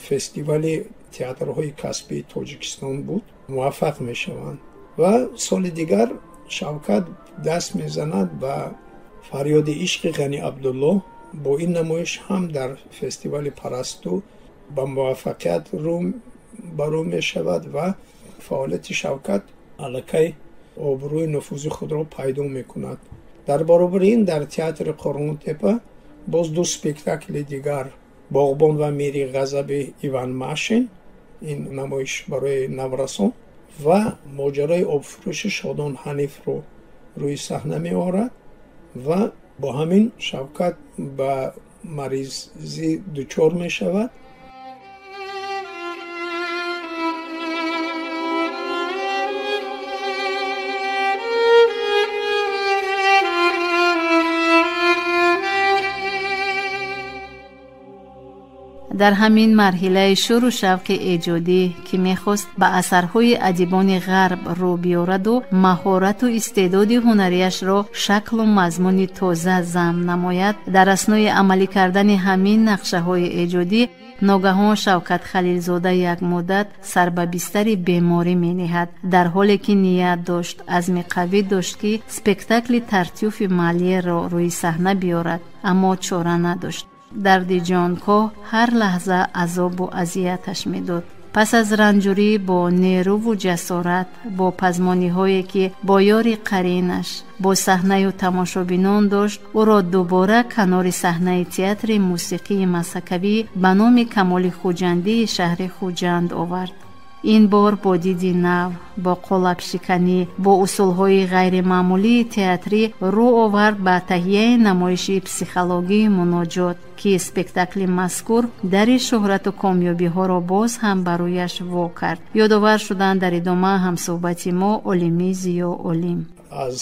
[SPEAKER 6] фестивали театрҳои касбии Тоҷикистон буд, муваффақ мешаванд. Ва соли дигар Шавкат даст мезанад ба Фарёди ишқи Ғани Абдулло. Бо ин намоиш ҳам дар фестивали Парасту ба муваффақият рӯ ба рӯ мешавад ва фаъолияти Шавкат аллакай обрӯи нуфузи худро пайдо мекунад. Дар баробари ин дар театри Қурғонтепа боз ду спектакли дигар: «Боғбон ва мири ғазаби» Иван Машин, ин намоиш барои наврасон, ва «Моҷарои обфурӯши Шодон Ҳанифро» рӯи саҳна меорад. Ва бо ҳамин Шавкат ба маризӣ дучор мешавад.
[SPEAKER 2] Дар ҳамин марҳилаи шӯру шавқи эҷодӣ, ки мехост ба асарҳои адибони ғарб рӯ биёраду маҳорату истеъдоди ҳунарияшро шаклу мазмуни тоза зам намояд, дар аснои амалӣ кардани ҳамин нақшаҳои эҷодӣ ногаҳон Шавкат Халилзода як муддат сар ба бистари беморӣ мениҳад, дар ҳоле ки ният дошт, азми қавӣ дошт, ки спектакли «Тартюфи» Молерро рӯи саҳна биёрад, аммо чора надошт. Дарди ҷонкоҳ ҳар лаҳза азобу азияташ медод. Пас аз ранҷурӣ бо нерӯву ҷасорат, бо пазмониҳое, ки бо ёри қаринаш, бо саҳнаю тамошобинон дошт, ӯро дубора канори саҳнаи театри мусиқии масакавӣ ба номи Камоли Хуҷандии шаҳри Хуҷанд овард. Ин бор бо диди нав, бо қолабшиканӣ, бо усулҳои ғайримаъмулии театрӣ рӯ овард ба таҳияи намоиши психологии «Муноҷот», ки спектакли мазкур дари шӯҳрату комёбиҳоро боз ҳам ба рӯяш во кард. Ёдовар шуданд дар идома ҳамсӯҳбати мо Олими Зиё Олим.
[SPEAKER 6] Аз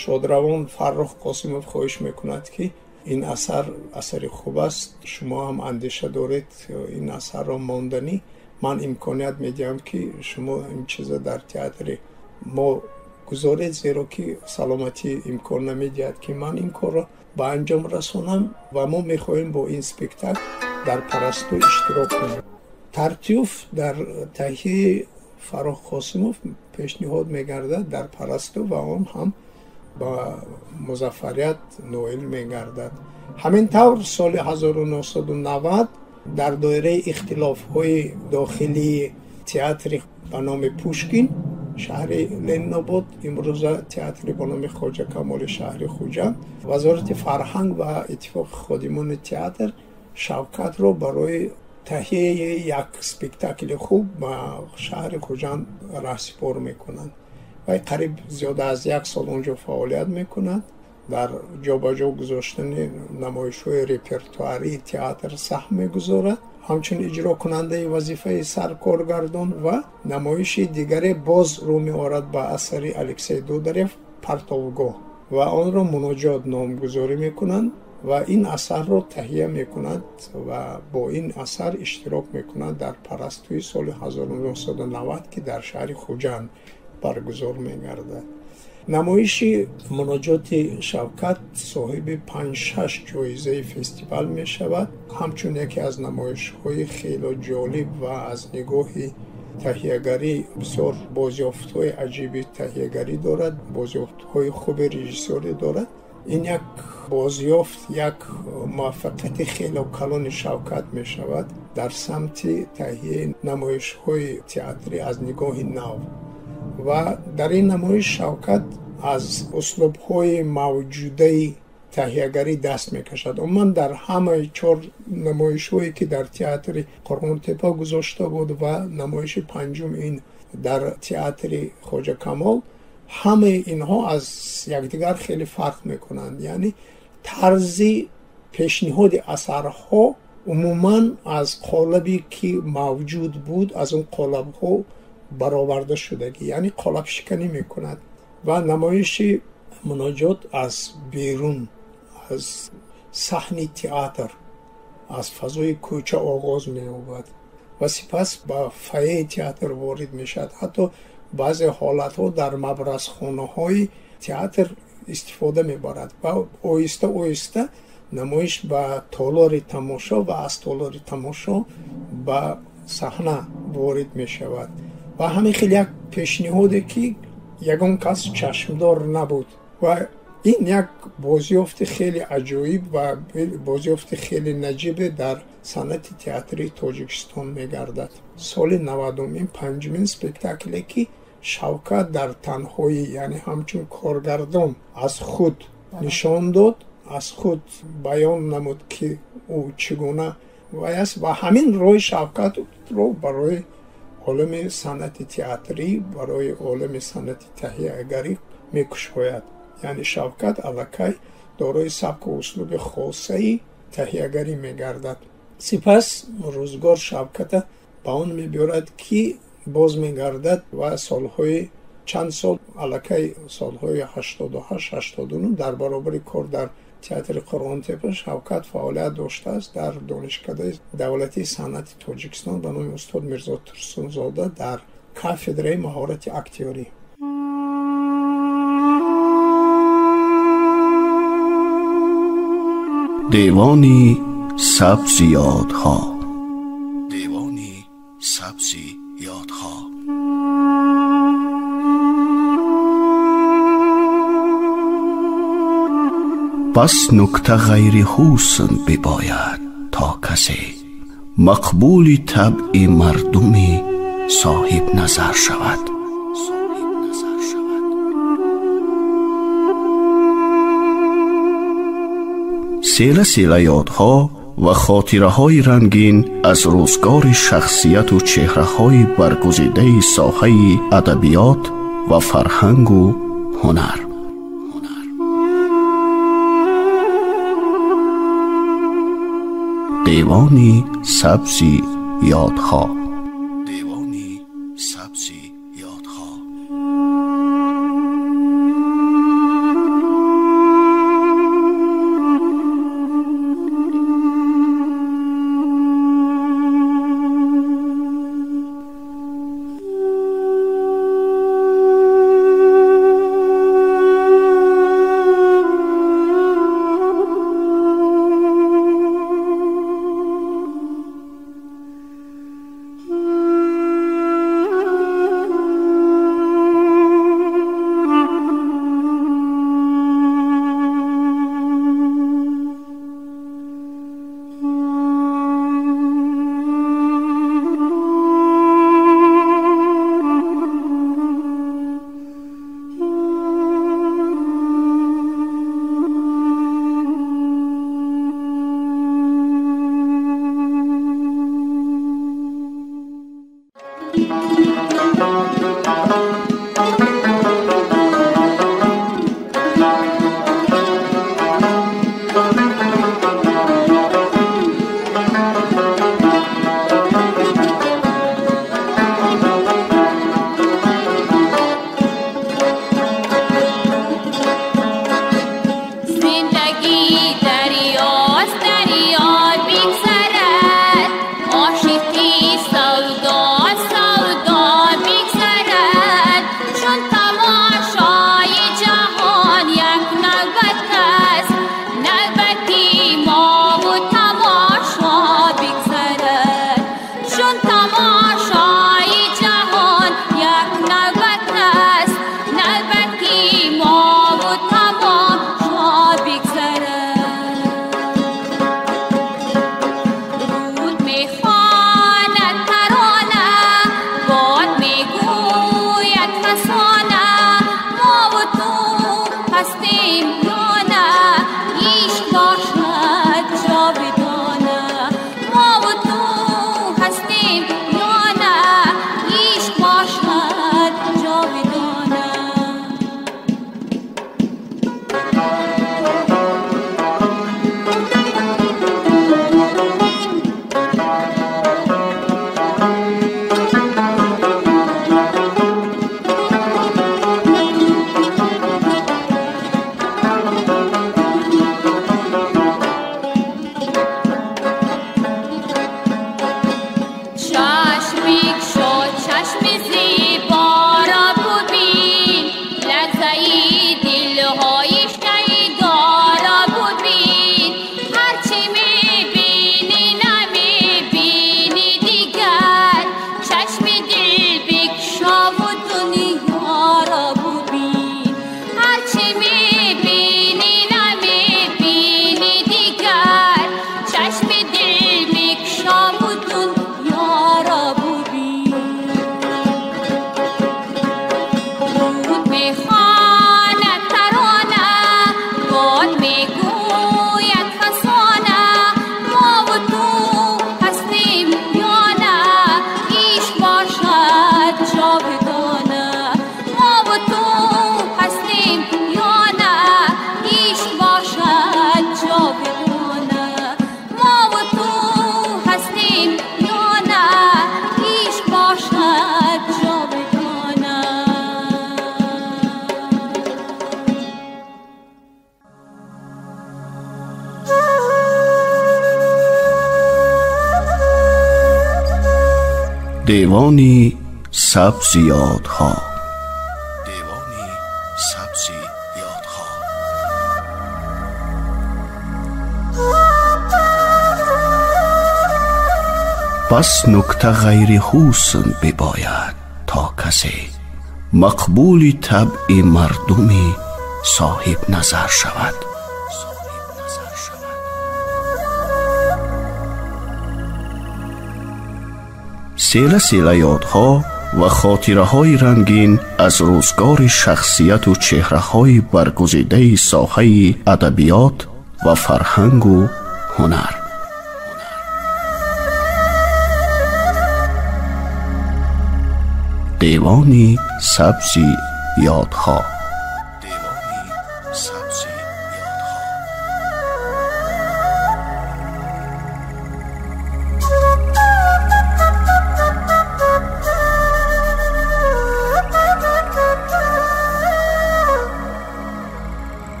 [SPEAKER 6] шодравон Фаррух Қосимов хоҳиш мекунад, ки ин асар асари хуб аст, шумо ҳам андеша доред ин асарро монданӣ, ман имконият медиҳам, ки шумо ин чиза дар театри мо гузоред, зеро ки саломатӣ имкон намедиҳад, ки ман ин корро ба анҷом расонам, ва мо мехоҳем бо ин спектакл дар «Парасту» иштирок кунем. «Тартюф» дар таҳияи Фаррух Қосимов пешниҳод мегардад дар «Парасту» ва он ҳам ба музаффарият ноил мегардад. Ҳамин тавр соли 1990 дар доираи ихтилофҳои дохилии театри ба номи Пушкин шаҳри Ленинобод, имрӯза театри ба номи Хоҷа Камоли шаҳри Хуҷанд, Вазорати фарҳанг ва Иттифоқи ходимони театр Шавкатро барои таҳияи як спектакли хуб ба шаҳри Хуҷанд раҳсипор мекунанд. Вай қариб зиёда аз як сол онҷо фаъолият мекунад, дар ҷобаҷо гузоштани намоишҳои репертуарии театр саҳм мегузорад, ҳамчун иҷрокунандаи вазифаи саркоргардон, ва намоиши дигаре боз рӯ меорад ба асари Алексей Дударев «Партовгоҳ» ва онро «Муноҷот» номгузорӣ мекунанд ва ин асарро таҳия мекунад ва бо ин асар иштирок мекунад дар «Парастуи» соли 1990, ки дар шаҳри Хуҷанд баргузор мегардад. Намоиши «Муноҷоти» Шавкат соҳиби 5-6 ҷоизаи фестивал мешавад, ҳамчун яке аз намоишҳои хело ҷолиб ва аз нигоҳи таҳиягарӣ бисёр бозёфтҳои аҷиби таҳиягарӣ дорад, бозёфтҳои хуби режиссёрӣ дорад. Ин як бозёфт, як муваффақияти хело калони Шавкат мешавад дар самти таҳияи намоишҳои театрӣ аз нигоҳи нав. Ва дар ин намоиш Шавкат аз услубҳои мавҷудаи таҳиягарӣ даст мекашад. Умуман дар ҳамаи чор намоишҳое, ки дар театри Қурғонтепа гузошта буд ва намоиши панҷум ин дар театри Хоҷа Камол, ҳамаи инҳо аз якдигар хеле фарқ мекунанд. Яъне тарзи пешниҳоди асарҳо умуман аз қолабе, ки мавҷуд буд, аз он қолабҳо бароварда шудагӣ, яъне қолабшиканӣ мекунад. Ва намоиши «Муноҷот» аз берун, аз саҳни театр, аз фазои кӯча оғоз меёбад ва сипас ба фойеи театр ворид мешавад. Ҳатто баъзе ҳолатҳо дар мабразхонаҳои театр истифода мебарад ва оҳиста оҳиста намоиш ба толори тамошо ва аз толори тамошо ба саҳна ворид мешавад. Ва ҳамин хел як пешниҳоде, ки ягон кас чашмдор набуд, ва ин як бозёфти хеле аҷоиб ва бозёфти хеле наҷибе дар санъати театрии Тоҷикистон мегардад. Соли 90-ум ин панҷумин спектакле, ки Шавкат дар танҳоӣ, яъне ҳамчун коргардон аз худ нишон дод, аз худ баён намуд, ки ӯ чӣ гуна вай аст ва ҳамин роҳи Шавкатро барои олами санъати театрӣ, барои олами санъати таҳиягарӣ мекушояд. Яъне Шавкат аллакай дорои сабку услуби хосаи таҳиягарӣ мегардад. Сипас рӯзгор Шавката ба он мебиёрад, ки боз мегардад ва солҳои чанд сол, аллакай солҳои 88, 89 дар баробари кор дар театри Қурғонтепа Шавкат фаъолият доштааст дар Донишкадаи давлатии санъати Тоҷикистон ба номи устод Мирзо Турсунзода дар кафедраи маҳорати актёрӣ.
[SPEAKER 1] Девони сабзи ёдҳо. Девони сабзи ёдҳо. Пас нукта ғайри ҳусн бибояд, то касе мақбули табъи мардуми соҳибназар шавад. Села села ёдҳо ва хотираҳои рангин аз рӯзгори шахсияту чеҳраҳои баргузидаи соҳаи адабиёт ва фарҳангу ҳунар. Девони сабзи ёдҳо. Девони сабзи ёдҳо. Девони сабзи ёдҳо. Девони сабзи ёдҳо. Пас нукта ғайри ҳусн бибояд то касе мақбули табъи мардуми соҳиб назар шавад. Села села ёдҳо ва хотираҳои рангин аз рӯзгори шахсияту чеҳраҳои баргузидаи соҳаи адабиёт ва фарҳангу ҳунар. Девони сабзи ёдҳо. Девони сабзи ёдҳо.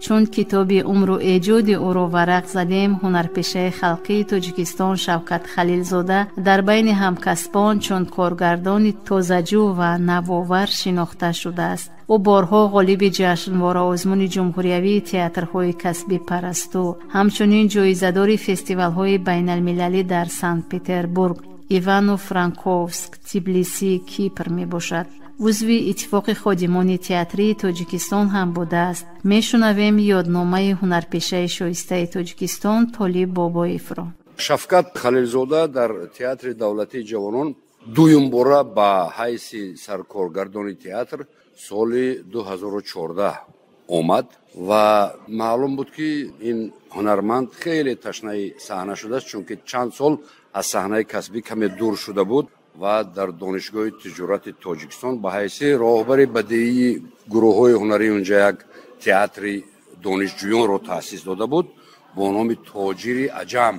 [SPEAKER 2] Чун китоби умру эҷоди ӯро варақ задем, ҳунарпешаи халқии Тоҷикистон Шавкат Халилзода дар байни ҳамкасбон чун коргардони тозаҷӯ ва навовар шинохта шудааст. Ӯ борҳо ғолиби ҷашнвора озмуни ҷумҳуриявии театрҳои касбӣ Парасту, ҳамчунин ҷоизадори фестивалҳои байналмилалӣ дар Санкт-Петербург, Ивано-Франковск, Тбилиси, Кипр мебошад. Узви Иттифоқи ходимони театрии Тоҷикистон ҳам будааст. Мешунавем ёдномаи ҳунарпешаи шоистаи Тоҷикистон Толиб Бобоевро.
[SPEAKER 12] Шавкат Халилзода дар Театри давлатии ҷавонон дуюм бора ба ҳайси саркоргардони театр соли 2014 омад ва маълум буд, ки ин ҳунарманд хеле ташнаи саҳна шудааст, чунки чанд сол аз саҳнаи касбӣ каме дур шуда буд ва дар Донишгоҳи тиҷорати Тоҷикистон ба ҳайси роҳбари бадеии гурӯҳҳои ҳунарии унҷа як театри донишҷӯёнро таъсис дода буд бо номи Тоҷири Аҷам.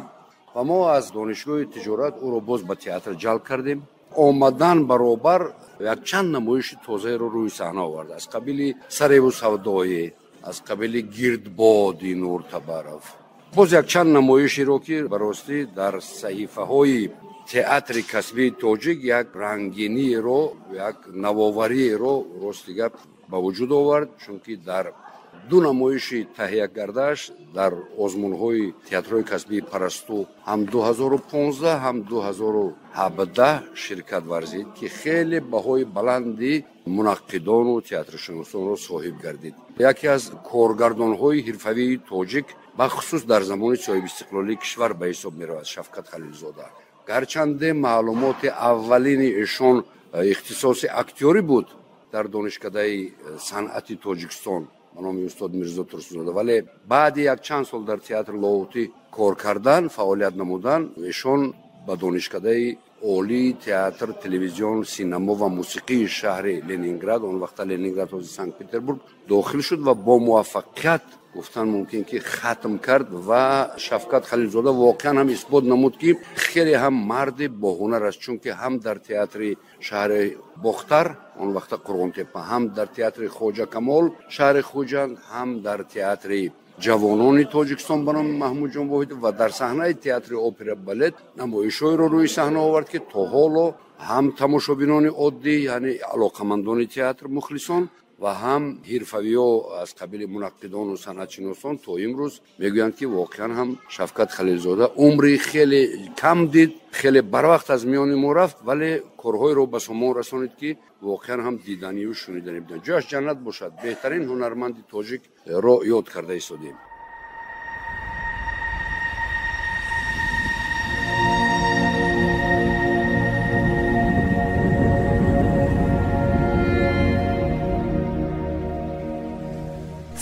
[SPEAKER 12] Ва мо аз Донишгоҳи тиҷорат ӯро боз ба театр ҷалб кардем. Омадан баробар якчанд намоиши тозаеро рӯи саҳна овард, аз қабили Сареву савдоӣ, аз қабили Гирдбоди Нуртабаров, боз якчанд намоишеро, ки ба ростӣ дар саҳифаҳои театри касбии тоҷик як рангиниеро, як навовариеро рости гап ба вуҷуд овард, чунки дар ду намоиши таҳиякардааш дар озмунҳои театрҳои касбии Парасту ҳам 2015, ҳам 2017 ширкат варзид, ки хеле баҳои баланди мунаққидону театршиносонро соҳиб гардид. Яке аз коргардонҳои ҳирфавии тоҷик, бахусус дар замони соҳибистиқлолии кишвар, ба ҳисоб меравад Шавкат Халилзода. Гарчанде маълумоти аввалини эшон ихтисоси актёрӣ буд дар Донишкадаи санъати Тоҷикистон ба номи устод Мирзо Турсунзода, вале баъди якчанд сол дар театри Лоҳутӣ кор кардан, фаъолият намудан, эшон ба Донишкадаи олии театр, телевизион, синамо ва мусиқии шаҳри Ленинград, он вақта Ленинград, ҳозир Санкт-Петербург, дохил шуд ва бо муваффақият гуфтан мумкин, ки хатм кард. Ва Шавкат Халилзода воқеан ҳам исбот намуд, ки хеле ҳам марди боҳунар аст, чунки ҳам дар театри шаҳри Бохтар, он вақта Қурғонтеппа, ҳам дар театри Хоҷа Камол шаҳри Хуҷанд, ҳам дар театри ҷавонони Тоҷикистон ба номи Маҳмудҷон Воҳидов ва дар саҳнаи театри опера балет намоишҳоеро рӯи саҳна овард, ки то ҳоло ҳам тамошобинони оддӣ, яъне алоқамандони театр, мухлисон, ва ҳам ҳирфавиҳо аз қабили мунаққидону санъатшиносон то имрӯз мегӯянд, ки воқеан ҳам Шавкат Халилзода умри хеле кам дид, хеле барвақт аз миёни мо рафт, вале корҳоеро ба сомон расонид, ки воқеан ҳам диданию шуниданӣ буданд. Ҷояш ҷаннат бошад, беҳтарин ҳунарманди тоҷикро ёд карда истодем.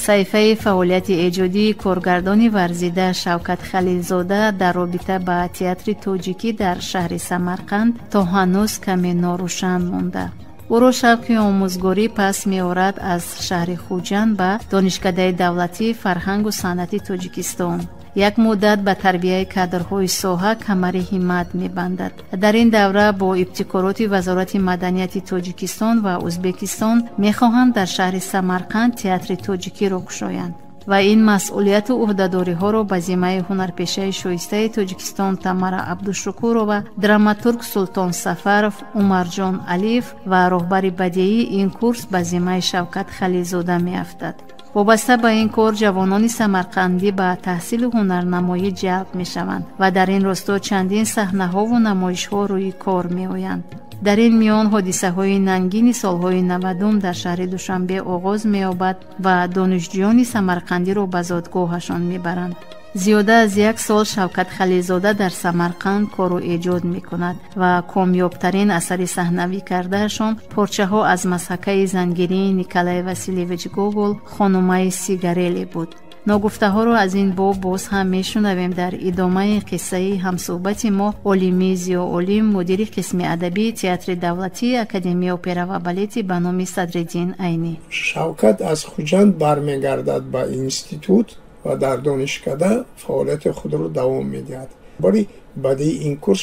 [SPEAKER 2] Саҳифаи фаъолияти эҷодии коргардони варзида Шавкат Халилзода дар робита ба театри тоҷикӣ дар шаҳри Самарқанд то ҳанӯз каме норӯшан монда. Ӯро шавқи омӯзгорӣ пас меорад аз шаҳри Хуҷанд ба Донишкадаи давлатии фарҳангу санъати Тоҷикистон. Як муддат ба тарбияи кадрҳои соҳа камари ҳиммат мебандад. Дар ин давра бо ибтикороти Вазорати маданияти Тоҷикистон ва Ӯзбекистон мехоҳанд дар шаҳри Самарқанд театри тоҷикиро кушоянд ва ин масъулияту ӯҳдадориҳоро ба зиммаи ҳунарпешаи шоистаи Тоҷикистон Тамара Абдушукурова, драматург Султон Сафаров, Умарҷон Алиев ва роҳбари бадеии ин курс ба зиммаи Шавкат Халилзода меафтад. Вобаста ба ин кор ҷавонони самарқандӣ ба таҳсилу ҳунарнамоӣ ҷалб мешаванд ва дар ин росто чандин саҳнаҳову намоишҳо рӯи кор меоянд. Дар ин миён ҳодисаҳои нангини солҳои 90 дар шаҳри Душанбе оғоз меёбад ва донишҷӯёни самарқандиро ба зодгоҳашон мебаранд. Зиёда аз як сол Шавкат Халилзода дар Самарқанд кору эҷод мекунад ва комёбтарин асари саҳнавӣ кардаашон порчаҳо аз масҳакаи зангирии Николай Василевич Гогол «Хонумаи Сигареле» буд. Ногуфтаҳоро аз ин боб боз ҳам мешунавем дар идомаи қиссаи ҳамсӯҳбати мо Олими Зиёолим, мудири қисми адабии Театри давлатии Академияи опера ва балети ба номи Садриддин Айнӣ.
[SPEAKER 6] Шавкат аз Хуҷанд бармегардад ба институт ва дар донишкада фаъолияти худро давом медиҳад. Бори баъди ин курс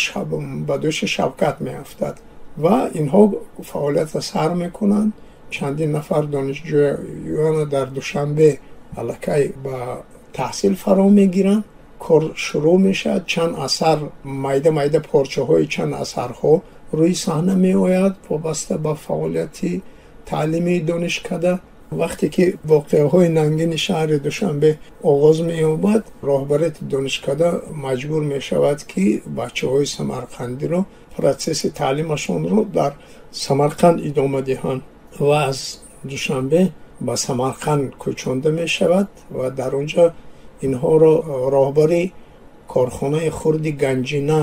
[SPEAKER 6] ба дӯши Шавкат меафтад ва инҳо фаъолиятро сар мекунанд. Чандин нафар донишҷӯёна дар Душанбе аллакай ба таҳсил фаро мегиранд. Кор шурӯъ мешавад. Чанд асар, майда майда порчаҳои чанд асарҳо рӯи саҳна меояд вобаста ба фаъолияти таълимии донишкада. Вақте ки воқеаҳои нангини шаҳри Душанбе оғоз меёбад, роҳбарияти донишкада маҷбур мешавад, ки бачаҳои самарқандиро протсесси таълимашонро дар Самарқанд идома диҳанд ва аз Душанбе ба Самарқанд кӯчонда мешавад ва дар онҷо инҳоро роҳбари корхонаи хурди Ганҷина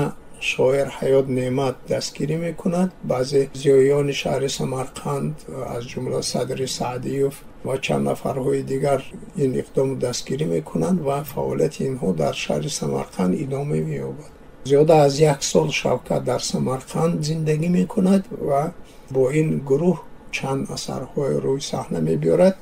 [SPEAKER 6] шоир Ҳаёт Неъмат дастгирӣ мекунад. Баъзе зиёиёни шаҳри Самарқанд аз ҷумла Садри Саъдиев ва чанд нафарҳои дигар ин иқдому дастгирӣ мекунанд ва фаъолияти инҳо дар шаҳри Самарқанд идома меёбад. Зиёда аз як сол Шавкат дар Самарқанд зиндагӣ мекунад ва бо ин гурӯҳ чанд асарҳои рӯи саҳна мебиёрад.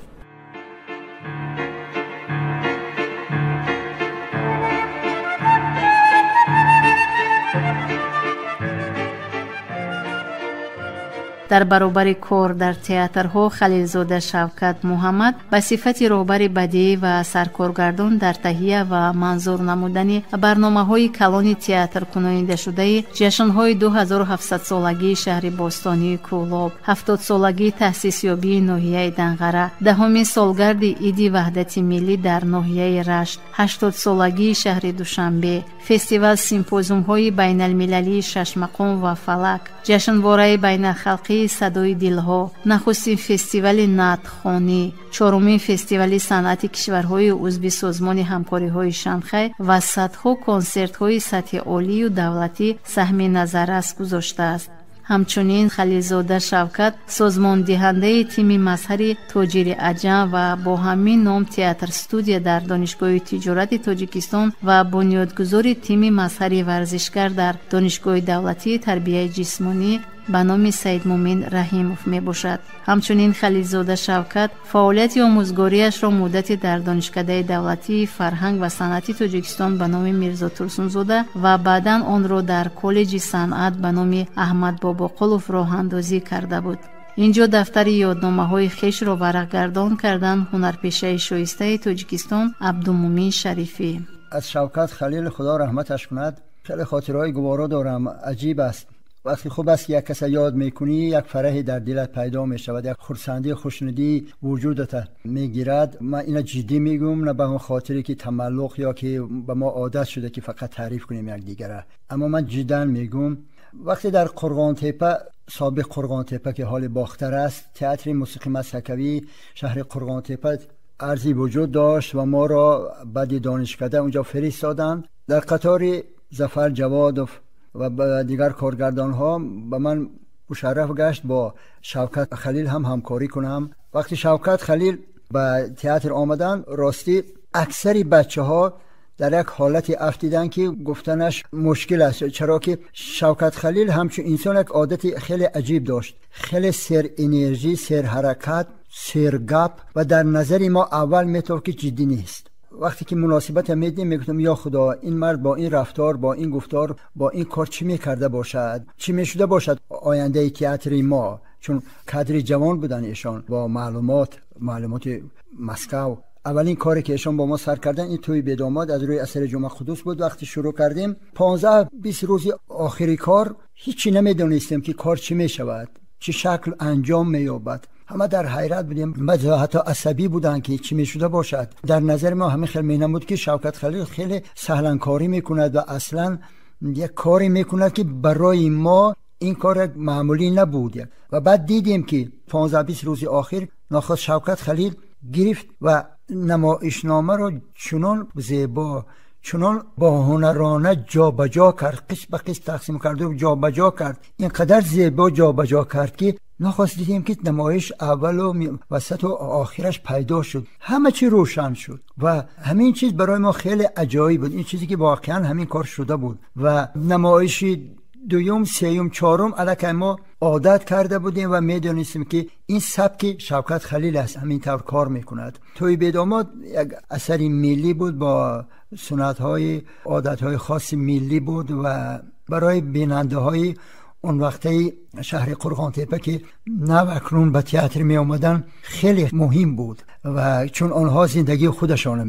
[SPEAKER 2] Дар баробари кор дар театрҳо Халилзода Шавкат Муҳаммад ба сифати роҳбари бадеӣ ва саркоргардон дар таҳия ва манзур намудани барномаҳои калони театркунонидашудаи ҷашнҳои 2700-солагии шаҳри бостонии Кӯлоб, 70-солагии таъсисёбии ноҳияи Данғара, 10-умин солгарди Иди ваҳдати миллӣ дар ноҳияи Рашт, 80-солагии шаҳри Душанбе, фестивал симпозиумҳои байналмилалии Шашмақом ва Фалак, ҷашнвораи байналхалқии Садои дилҳо, нахустин фестивали наътхонӣ, 4-умин фестивали санъати кишварҳои узви Созмони ҳамкориҳои Шанхай ва садҳо консертҳои сатҳи олию давлатӣ саҳми назаррас гузоштааст. Ҳамчунин Халилзода Шавкат созмондиҳандаи тими мазҳари Тоҷири Аҷам ва бо ҳамин ном театр-студия дар Донишгоҳи тиҷорати Тоҷикистон ва бунёдгузори тими мазҳари варзишгар дар Донишгоҳи давлатии тарбияи ҷисмонӣ ба номи Саидмумин Раҳимов мебошад. Ҳамчунин Халилзода Шавкат фаъолияти омӯзгориашро муддате дар Донишкадаи давлатии фарҳанг ва санъати Тоҷикистон ба номи Мирзо Турсунзода ва баъдан онро дар Коллеҷи санъат ба номи Аҳмад Бобоқулов роҳандозӣ карда буд. Инҷо дафтари ёдномаҳои хешро варақгардон кардан ҳунарпешаи шоистаи Тоҷикистон Абдумумин Шарифӣ.
[SPEAKER 13] Аз Шавкат Халил худо раҳматаш кунад, хеле хотираҳои гуворо дорам. Аҷиб аст. Вақти хуб аст ки як каса ёд мекунӣ, як фараҳе дар дилат пайдо мешавад, як хурсандӣ, хушнудӣ вуҷудат мегирад. Ман ина ҷиддӣ мегӯям, на ба он хотире ки тамаллуқ ё ки ба мо одат шуда ки фақат таъриф кунем якдигара, аммо ман ҷиддан мегӯям. Вақте дар Қурғонтепа, собиқ Қурғонтепа ки ҳоли Бохтар аст, театри мусиқӣ мазҳакавии шаҳри Қурғонтепа арзи вуҷуд дошт ва моро баъди донишкада унҷо фиристоданд. Дар қатори Зафар Ҷаводов ва дигар коргардонҳо ба ман мушарраф гашт бо Шавкат Халил ҳам ҳамкорӣ кунам. Вақти Шавкат Халил به تئاتر آمدن، راستی اکثری بچه ها در یک حالتی افتیدن که گفتنش مشکل است، چرا که شوکت خلیل همچون انسان یک عادت خیلی عجیب داشت، خیلی سر انرژی، سر حرکت، سر گپ و در نظر ما اول میتونه که جدی نیست. وقتی که مناسبت میدیم میگفتم یا خدا این مرد با این رفتار، با این گفتار، با این کار چی میکرده باشد، چی میشده باشد آینده تئاتر ما، چون کادر جوان بودن ایشان با معلومات مسکو. اولین کاری که ایشان با ما سر کردن این توی بداماد از روی اثر جمعه قدوس بود. وقتی شروع کردیم 15-20 روز آخری کار هیچی نمیدونستیم که کار چی میشود، چه شکل انجام مییابد. همه در حیرت بودیم، بعضی حتی عصبی بودن که چی میشده باشد. در نظر ما همه خیلی مینمود که شوکت خلیل خیلی سهلا کاری میکند و اصلا یک کاری میکند که برای ما این کار معمولی نبود. و بعد دیدیم که 15-20 روز آخر ناخواست شوکت خلیل گرفت و نمایشنامه را چنان زیبا، چنان با هنرانه جابجا کرد، قسط به قسط تقسیم کرد و جابجا کرد، اینقدر زیبا جابجا کرد که نخواست دیدیم که نمایش اول و وسط و آخرش پیدا شد، همه چی روشن شد و همین چیز برای ما خیلی عجایب بود. این چیزی که واقعا همین کار شده بود و نمایش دوم، سوم، چهارم الکی ما عادت کرده بودیم و میدونستیم که این سبک شوکت خلیل است، همین طور کار میکند. توی بداماد یک اثر ملی بود با سنت های عادت های خاص ملی بود و برای بیننده های اون وقتی شهر قرغانتپه که نو اکنون به تئاتر می آمدن خیلی مهم بود و چون آنها زندگی خودشان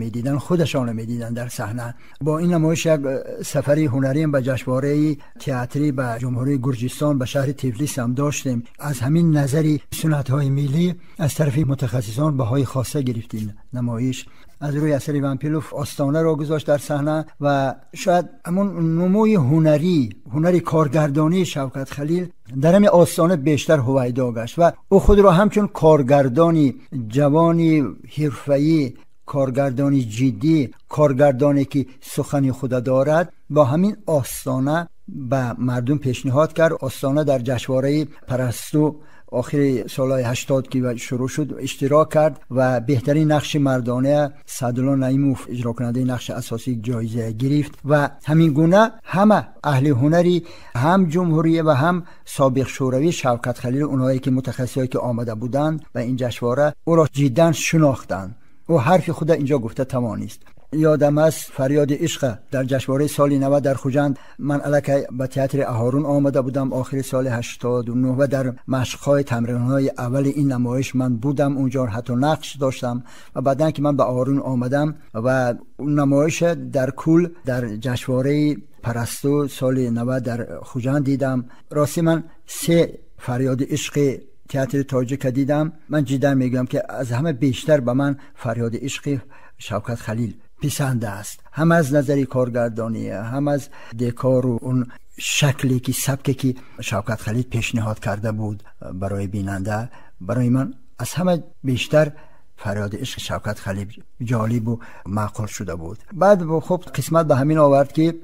[SPEAKER 13] میدیدن در صحنه. با این نمایش یک سفری هنری به جشنواره تئاتری به جمهوری گرجستان به شهر تفلیس هم داشتیم. از همین نظری سنت های ملی از طرف متخصصان بهای خاصه گرفتیم. نمایش از روی اثر وامپیلوف آستانه را گذاشت در صحنه و شاید همون نموی هنری کارگردانی شوکت خلیل در همین آستانه بیشتر هویدا گشت و او خود را همچون کارگردانی جوانی حرفه‌ای، کارگردانی جدی، کارگردانی که سخنی خود دارد با همین آستانه به مردم پیشنهاد کرد. آستانه در جشنواره پرستو آخر سالهای 80 که شروع شد اشتراک کرد و بهترین نقش مردانه سعدالله نعیموف اجرا کننده نقش اساسی جایزه گرفت و همین گونه همه اهل هنری هم جمهوری و هم سابق شوروی شوکت خلیل، اونایی که متخصصایی که آمده بودند و این جشنواره او را جدا شناختند. او حرف خود اینجا گفته توانست. یادم است فریاد عشق در جشنواره سال 90 در خوجند، من الکی به تئاتر اهارون آمده بودم آخر سال 89 و در مشق‌های تمرین‌های اول این نمایش من بودم اونجا، حتی نقش داشتم و بعدن که من به اهارون آمدم و نمایش در کل در جشنواره پرستو سال 90 در خوجند دیدم. راستی من 3 فریاد عشق تئاتر تاجیک دیدم. من جدا میگم که از همه بیشتر به من فریاد عشق شوکت خلیل پسند است، هم از نظر کارگردانی، هم از دکور و اون شکلی که سبکی که شوکت خلیل پیشنهاد کرده بود برای بیننده. برای من از همه بیشتر فریاد عشق شوکت خلیل جالب و معقول شده بود. بعد خب قسمت به همین آورد که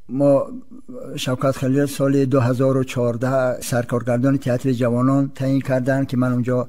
[SPEAKER 13] ما شوکت خلیل سال 2014 سرکارگردان تئاتر جوانان تعیین کردن که من اونجا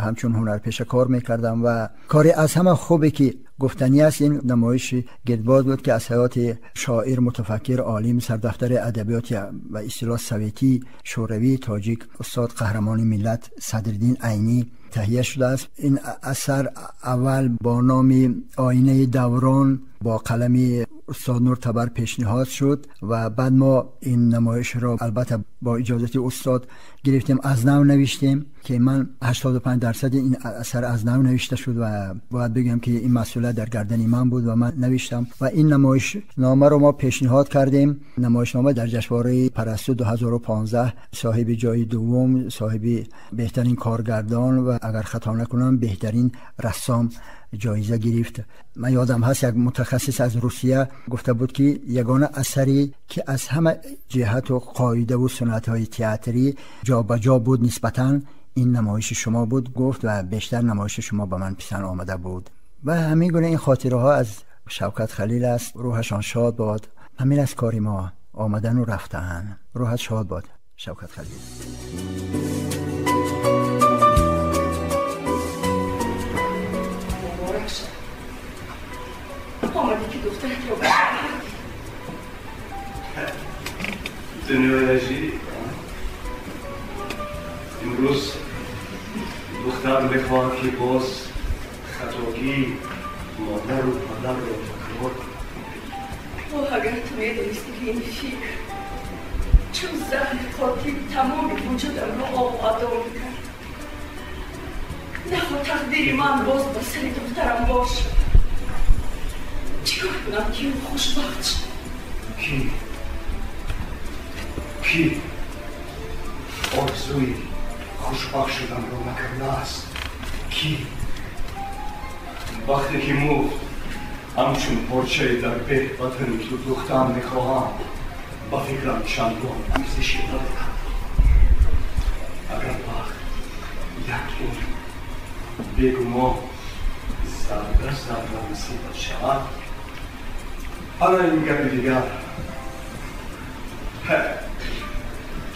[SPEAKER 13] همچون هنرپیشه کار میکردم و کاری از همه خوبی که گفتنی است این نمایش گردباد بود که از حیات شاعر، متفکر، عالم، سردفتر ادبیات و اصطلاح سویتی شوروی تاجیک استاد قهرمان ملت صدرالدین عینی تهیه شده است. این اثر اول با نام آینه دوران با قلم استاد نور تبر پیشنهاد شد و بعد ما این نمایش را البته با اجازه استاد گرفتیم، از نو نوشتیم که من 85% این اثر از نو نوشته شد و باید بگم که این مسئولیت در گردن من بود و من نوشتم و این نمایش نامه رو ما پیشنهاد کردیم. نمایش نامه در جشنواره پرستو 2015 صاحب جای دوم، صاحب بهترین کارگردان و اگر خطا نکنم بهترین رسام جایزه گرفت. من یادم هست یک متخصص از روسیه گفته بود که یگانه اثری که از همه جهت و قاعده و سنت های تئاتری جابجا بود نسبتاً این نمایش شما بود، گفت، و بیشتر نمایش شما به من پسند آمده بود. و همین گونه این خاطره ها از شوکت خلیل است. روحشان شاد باد. همین از کاری ما، آمدن و رفتن. روحت شاد باد شوکت خلیل.
[SPEAKER 14] дунёи аҷиб. Имрӯз духтар мехоҳад, ки боз хатогии модару падарро такрор кунад.
[SPEAKER 15] Оҳ, агар ту медонисти, ки ин фикр чун заҳри қотил тамоми вуҷудамро обу адо мекард. Нахо тақдири ман боз ба сари духтарам бошад. Чӣ кор кунам, ки ӯ хушбахт шавад?
[SPEAKER 14] Кӣ орзуи хушбахт шуданро накардааст? Кӣ? Вақте ки муфт ҳамчун порчае дар беҳ ватани ту духтан мехоҳам, ба фикрам чандон арзише надорад. Агар вақт як умр бегумон зарра зарра насибат шавад, ана ин гапи дигар.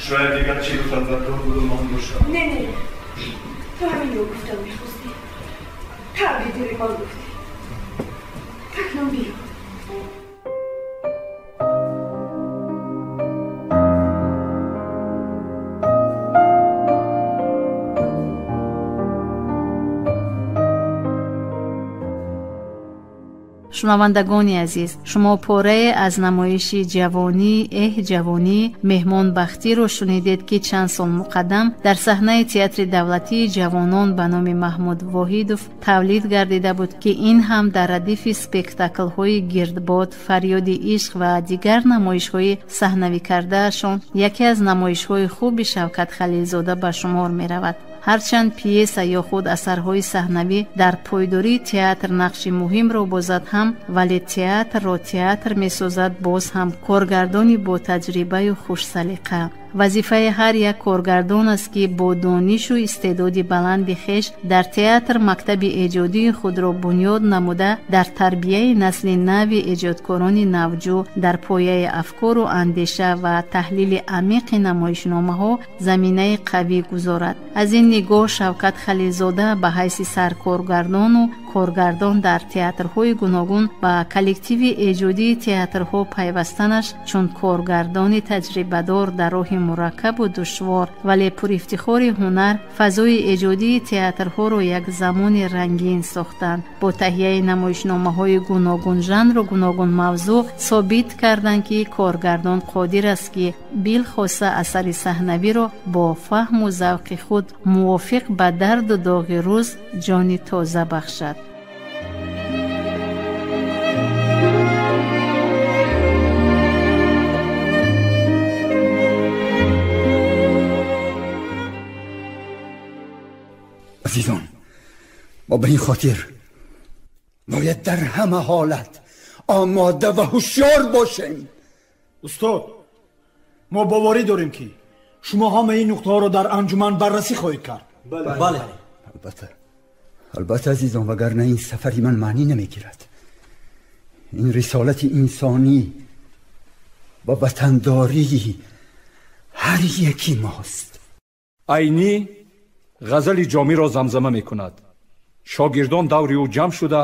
[SPEAKER 14] Шояд дигар чӣ гуфтан дар кор буду ман бошам.
[SPEAKER 15] Не, не, ту ҳаминро гуфтан мехостӣ. Таби дили ман гуфтӣ. Акнун биё.
[SPEAKER 2] Шунавандагони азиз, шумо порае аз намоиши «Ҷавонӣ, эҳ ҷавонӣ» Меҳмонбахтиро шунидед, ки чанд сол муқаддам дар саҳнаи Театри давлатии ҷавонон ба номи Маҳмуд Воҳидов тавлид гардида буд, ки ин ҳам дар радифи спектаклҳои «Гирдбод», «Фарёди ишқ» ва дигар намоишҳои саҳнавӣ кардаашон яке аз намоишҳои хуби Шавкат Халилзода ба шумор меравад. Ҳарчанд пиеса ё худ асарҳои саҳнавӣ дар пойдории театр нақши муҳимро бозад ҳам, вале театрро театр месозад боз ҳам коргардони ботаҷрибаю хушсалиқа. Вазифаи ҳар як коргардон аст, ки бо донишу истеъдоди баланди хеш дар театр мактаби эҷодии худро бунёд намуда, дар тарбияи насли нави эҷодкорони навҷӯ дар пояи афкору андеша ва таҳлили амиқи намоишномаҳо заминаи қавӣ гузорад. Аз ин нигоҳ Шавкат Халилзода ба ҳайси саркоргардону коргардон дар театрҳои гуногун ба коллективи эҷодии театрҳо пайвастанаш чун коргардони таҷрибадор дар роҳи мураккабу душвор, вале пурифтихори ҳунар фазои эҷодии театрҳоро як замони рангин сохтанд. Бо таҳияи намоишномаҳои гуногунжанру гуногунмавзӯъ собит карданд, ки коргардон қодир аст, ки билхоса асари саҳнавиро бо фаҳму завқи худ мувофиқ ба дарду доғи рӯз ҷони тоза бахшад.
[SPEAKER 16] Азизон, мо ба ин хотир бояд дар ҳама ҳолат омода ва ҳушёр бошем.
[SPEAKER 10] Устод, мо боварӣ дорем, ки шумо ҳамаи ин нуқтаҳоро дар анҷуман баррасӣ хоҳед кард. Бале,
[SPEAKER 16] албатта, албатта, азизон, вагарна ин сафари ман маънӣ намегирад. Ин рисолати инсонӣ ва ватандории ҳар яки мост.
[SPEAKER 17] Айнӣ ғазали Ҷомиро замзама мекунад. Шогирдон даври ӯ ҷамъ шуда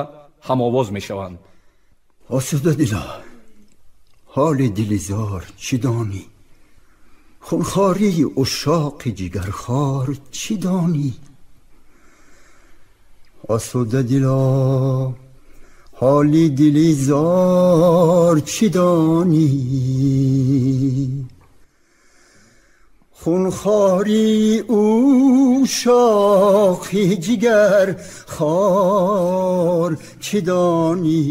[SPEAKER 17] ҳамовоз мешаванд.
[SPEAKER 16] Осуда дило, ҳоли дили зор чӣ донӣ? Хунхории ушоқи ҷигархор чӣ донӣ? Осуда дило, ҳоли дили зор чӣ донӣ? Хунхори ушоқи ҷигархор чӣ донӣ?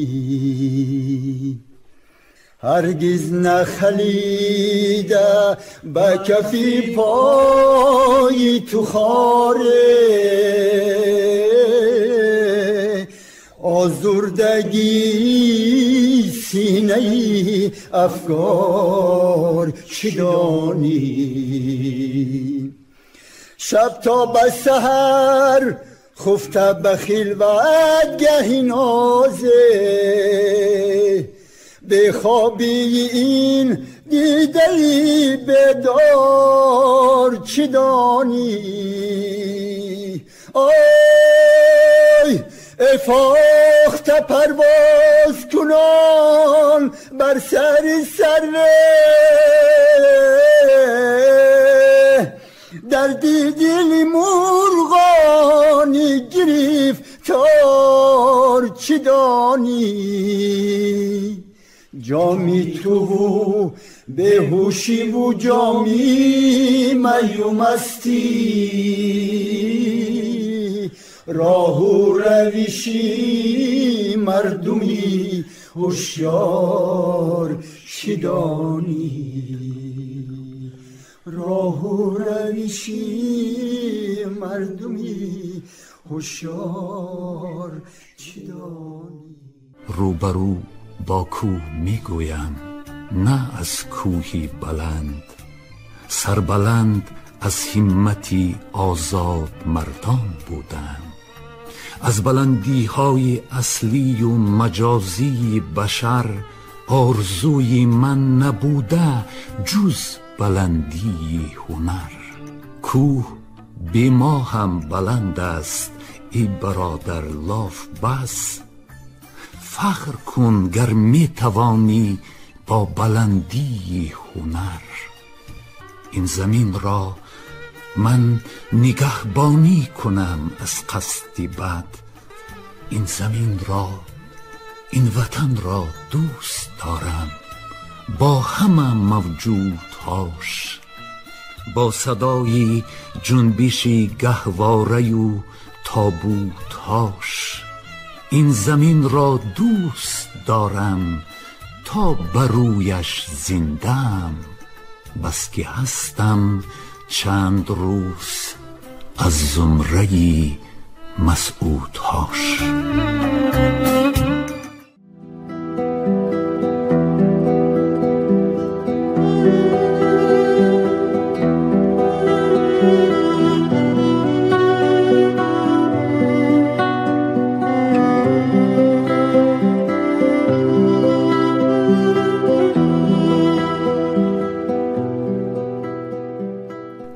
[SPEAKER 16] Ҳаргиз нахалида ба кафи пои ту хоре, озурдагии синаи афкор чӣ донӣ? Шаб то ба саҳар хуфта ба хилват гаҳи нозе, бехобии ин дидаи бедор чӣ донӣ? Ой, эй фохта парвоз кунон бар сари сарве, درد دل مرغان گرفتار چه دانی؟ جامی تو و بهوشی و جامی می و مستی، راه و روشی مردمی هوشیار چه دانی؟ راه و روشی مردمی هوشیار چه دانی؟
[SPEAKER 18] روبرو با کوه میگویم نه از کوهی بلند، سربلند از همتی آزاد مردان بودم. از بلندی های اصلی و مجازی بشر آرزوی من نبوده جز بلندی هنر. کوه بی ما هم بلند است ای برادر لاف بس، فخر کن گر می توانی با بلندی هنر. این زمین را من نگهبانی کنم از قصد بد، این زمین را این وطن را دوست دارم با همه موجودهاش. با صدای جنبش گهواره و تابوتهاش این زمین را دوست دارم تا برویش زندم. بس که هستم چند روز از زمره مسعودهاش.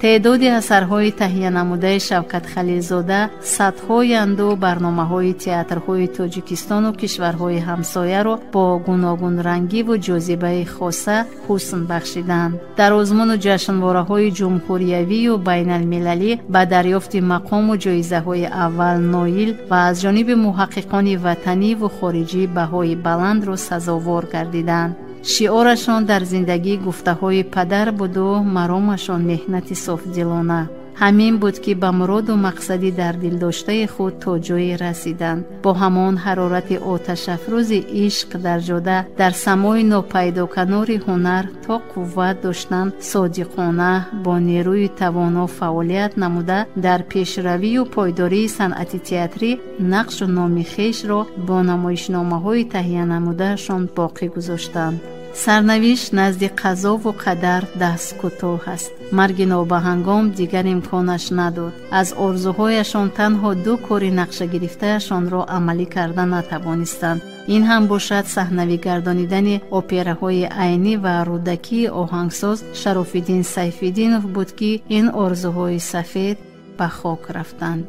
[SPEAKER 2] Теъдоди асарҳои таҳиянамудаи Шавкат Халилзода садҳоянду барномаҳои театрҳои Тоҷикистону кишварҳои ҳамсояро бо гуногунрангиву ҷозибаи хоса ҳусн бахшиданд. Дар озмуну ҷашнвораҳои ҷумҳуриявию байналмилалӣ ба дарёфти мақому ҷоизаҳои аввал ноил ва аз ҷониби муҳаққиқони ватаниву хориҷӣ баҳои баландро сазовор гардиданд. Шиорашон дар зиндагӣ гуфтаҳои падар буду маромашон меҳнати софдилона. Ҳамин буд, ки ба муроду мақсади дар дилдоштаи худ то ҷое расиданд. Бо ҳамон ҳарорати оташафрӯзи ишқ дар ҷода, дар самои нопайдоканори ҳунар то қувват доштан содиқона бо нерӯи тавоно фаъолият намуда, дар пешравию пойдории санъати театрӣ нақшу номи хешро бо намоишномаҳои таҳиянамудаашон боқӣ гузоштанд. Сарнавишт назди қазову қадар дасткӯтоҳ аст. Марги нобаҳангом дигар имконаш надод. Аз орзуҳояшон танҳо ду кори нақшагирифтаашонро амалӣ карда натавонистанд. Ин ҳам бошад саҳнавӣ гардонидани операҳои Айнӣ ва Рӯдакии оҳангсоз Шарофиддин Сайфиддинов буд, ки ин орзуҳои сафед ба хок рафтанд.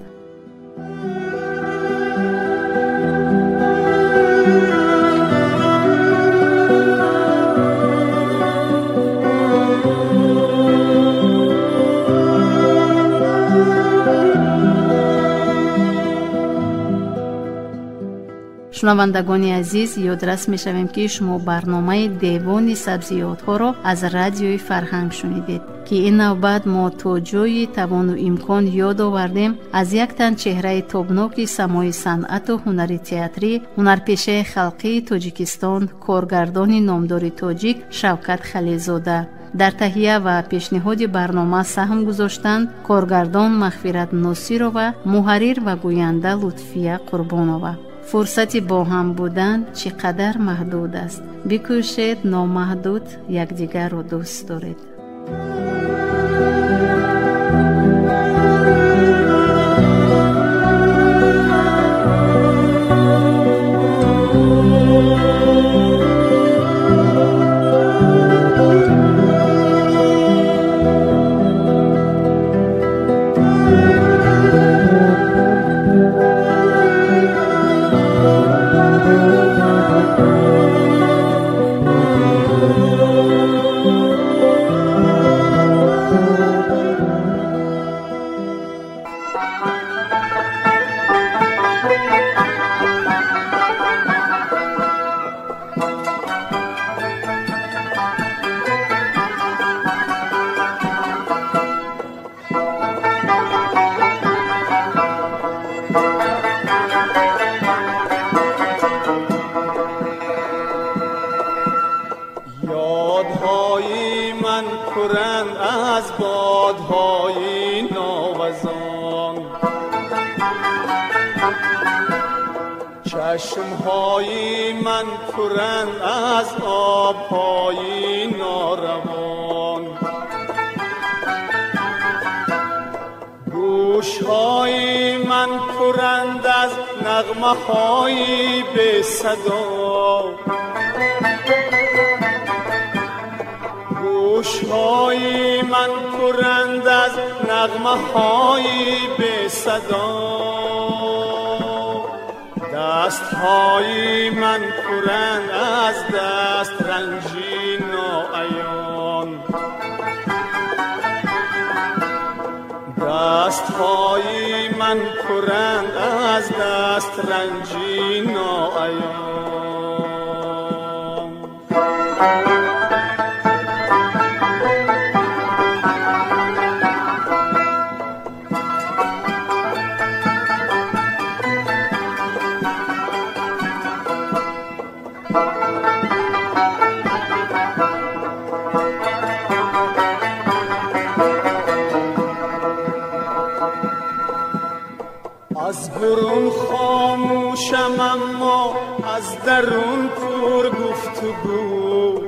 [SPEAKER 2] Шунавандагони азиз, ёдрас мешавем, ки шумо барномаи Девони сабзи ёдҳоро аз радиои Фарҳанг шунидед, ки ин навбат мо то ҷои тавону имкон ёд овардем аз як тан чеҳраи тобноки самои санъату ҳунари театрӣ, ҳунарпешаи халқии Тоҷикистон, коргардони номдори тоҷик Шавкат Халилзода. Дар таҳия ва пешниҳоди барнома саҳм гузоштанд коргардон Мағфират Носирова, муҳаррир ва гӯянда Лутфия Қурбонова. Фурсати бо ҳам будан чӣ қадар маҳдуд аст. Бикӯшед номаҳдуд якдигарро дӯст доред.
[SPEAKER 6] یادهای من پرند از بادهای ناوزان، چشمهای من پرند از آبهای ناروان، گوشهای من پرند از نغمه‌های بی صدا، گوشهای من پرند از نغمه‌های بی صدا، دستهای من پرند از دست رنجی ناعیان، دستهای من پرند از دست رنجی ناعیان. از برون خاموشم اما از درون پر گفتگو،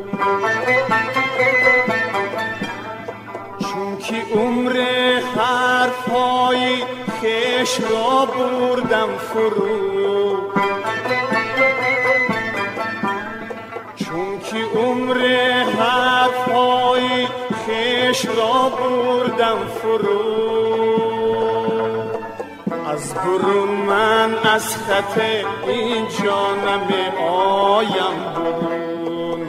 [SPEAKER 6] چون که عمر حرفهای خویش را بردم فرو، چون که عمر حرفهای خویش را بردم فرو، از برون من از خط اینجا نمی آیم برون،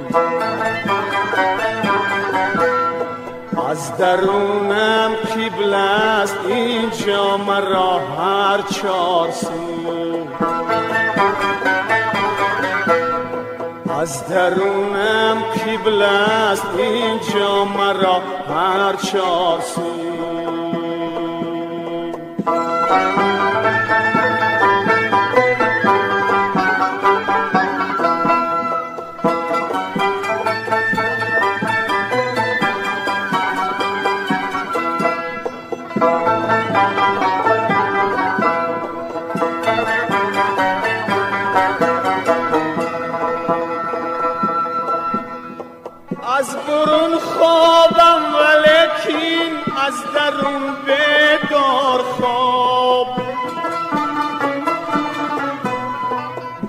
[SPEAKER 6] از درونم قبله است اینجا مرا هر چار سو، از درونم قبله است اینجا مرا هر چار سو. از برون خوابم ولیکن از درون بیدار خواب،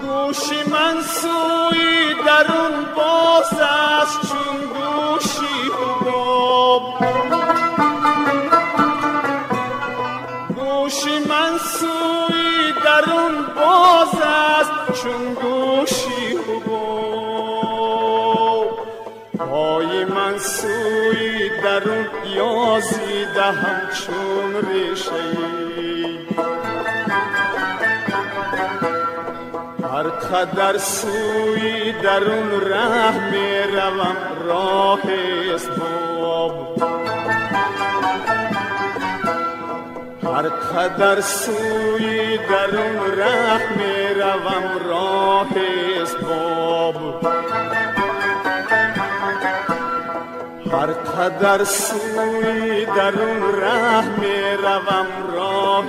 [SPEAKER 6] گوش من سوی درون باز است چون گوشی حباب، گوش من سوی درون باز است چون گوشی حباب، پای من سوی درون یازیده همچون ریشه‌ای، هر قدر سوی درون ره میروم راه اسباب، هر قدر سوی درون ره میروم راه اسباب، هر قدر سوی درون ره میروم راه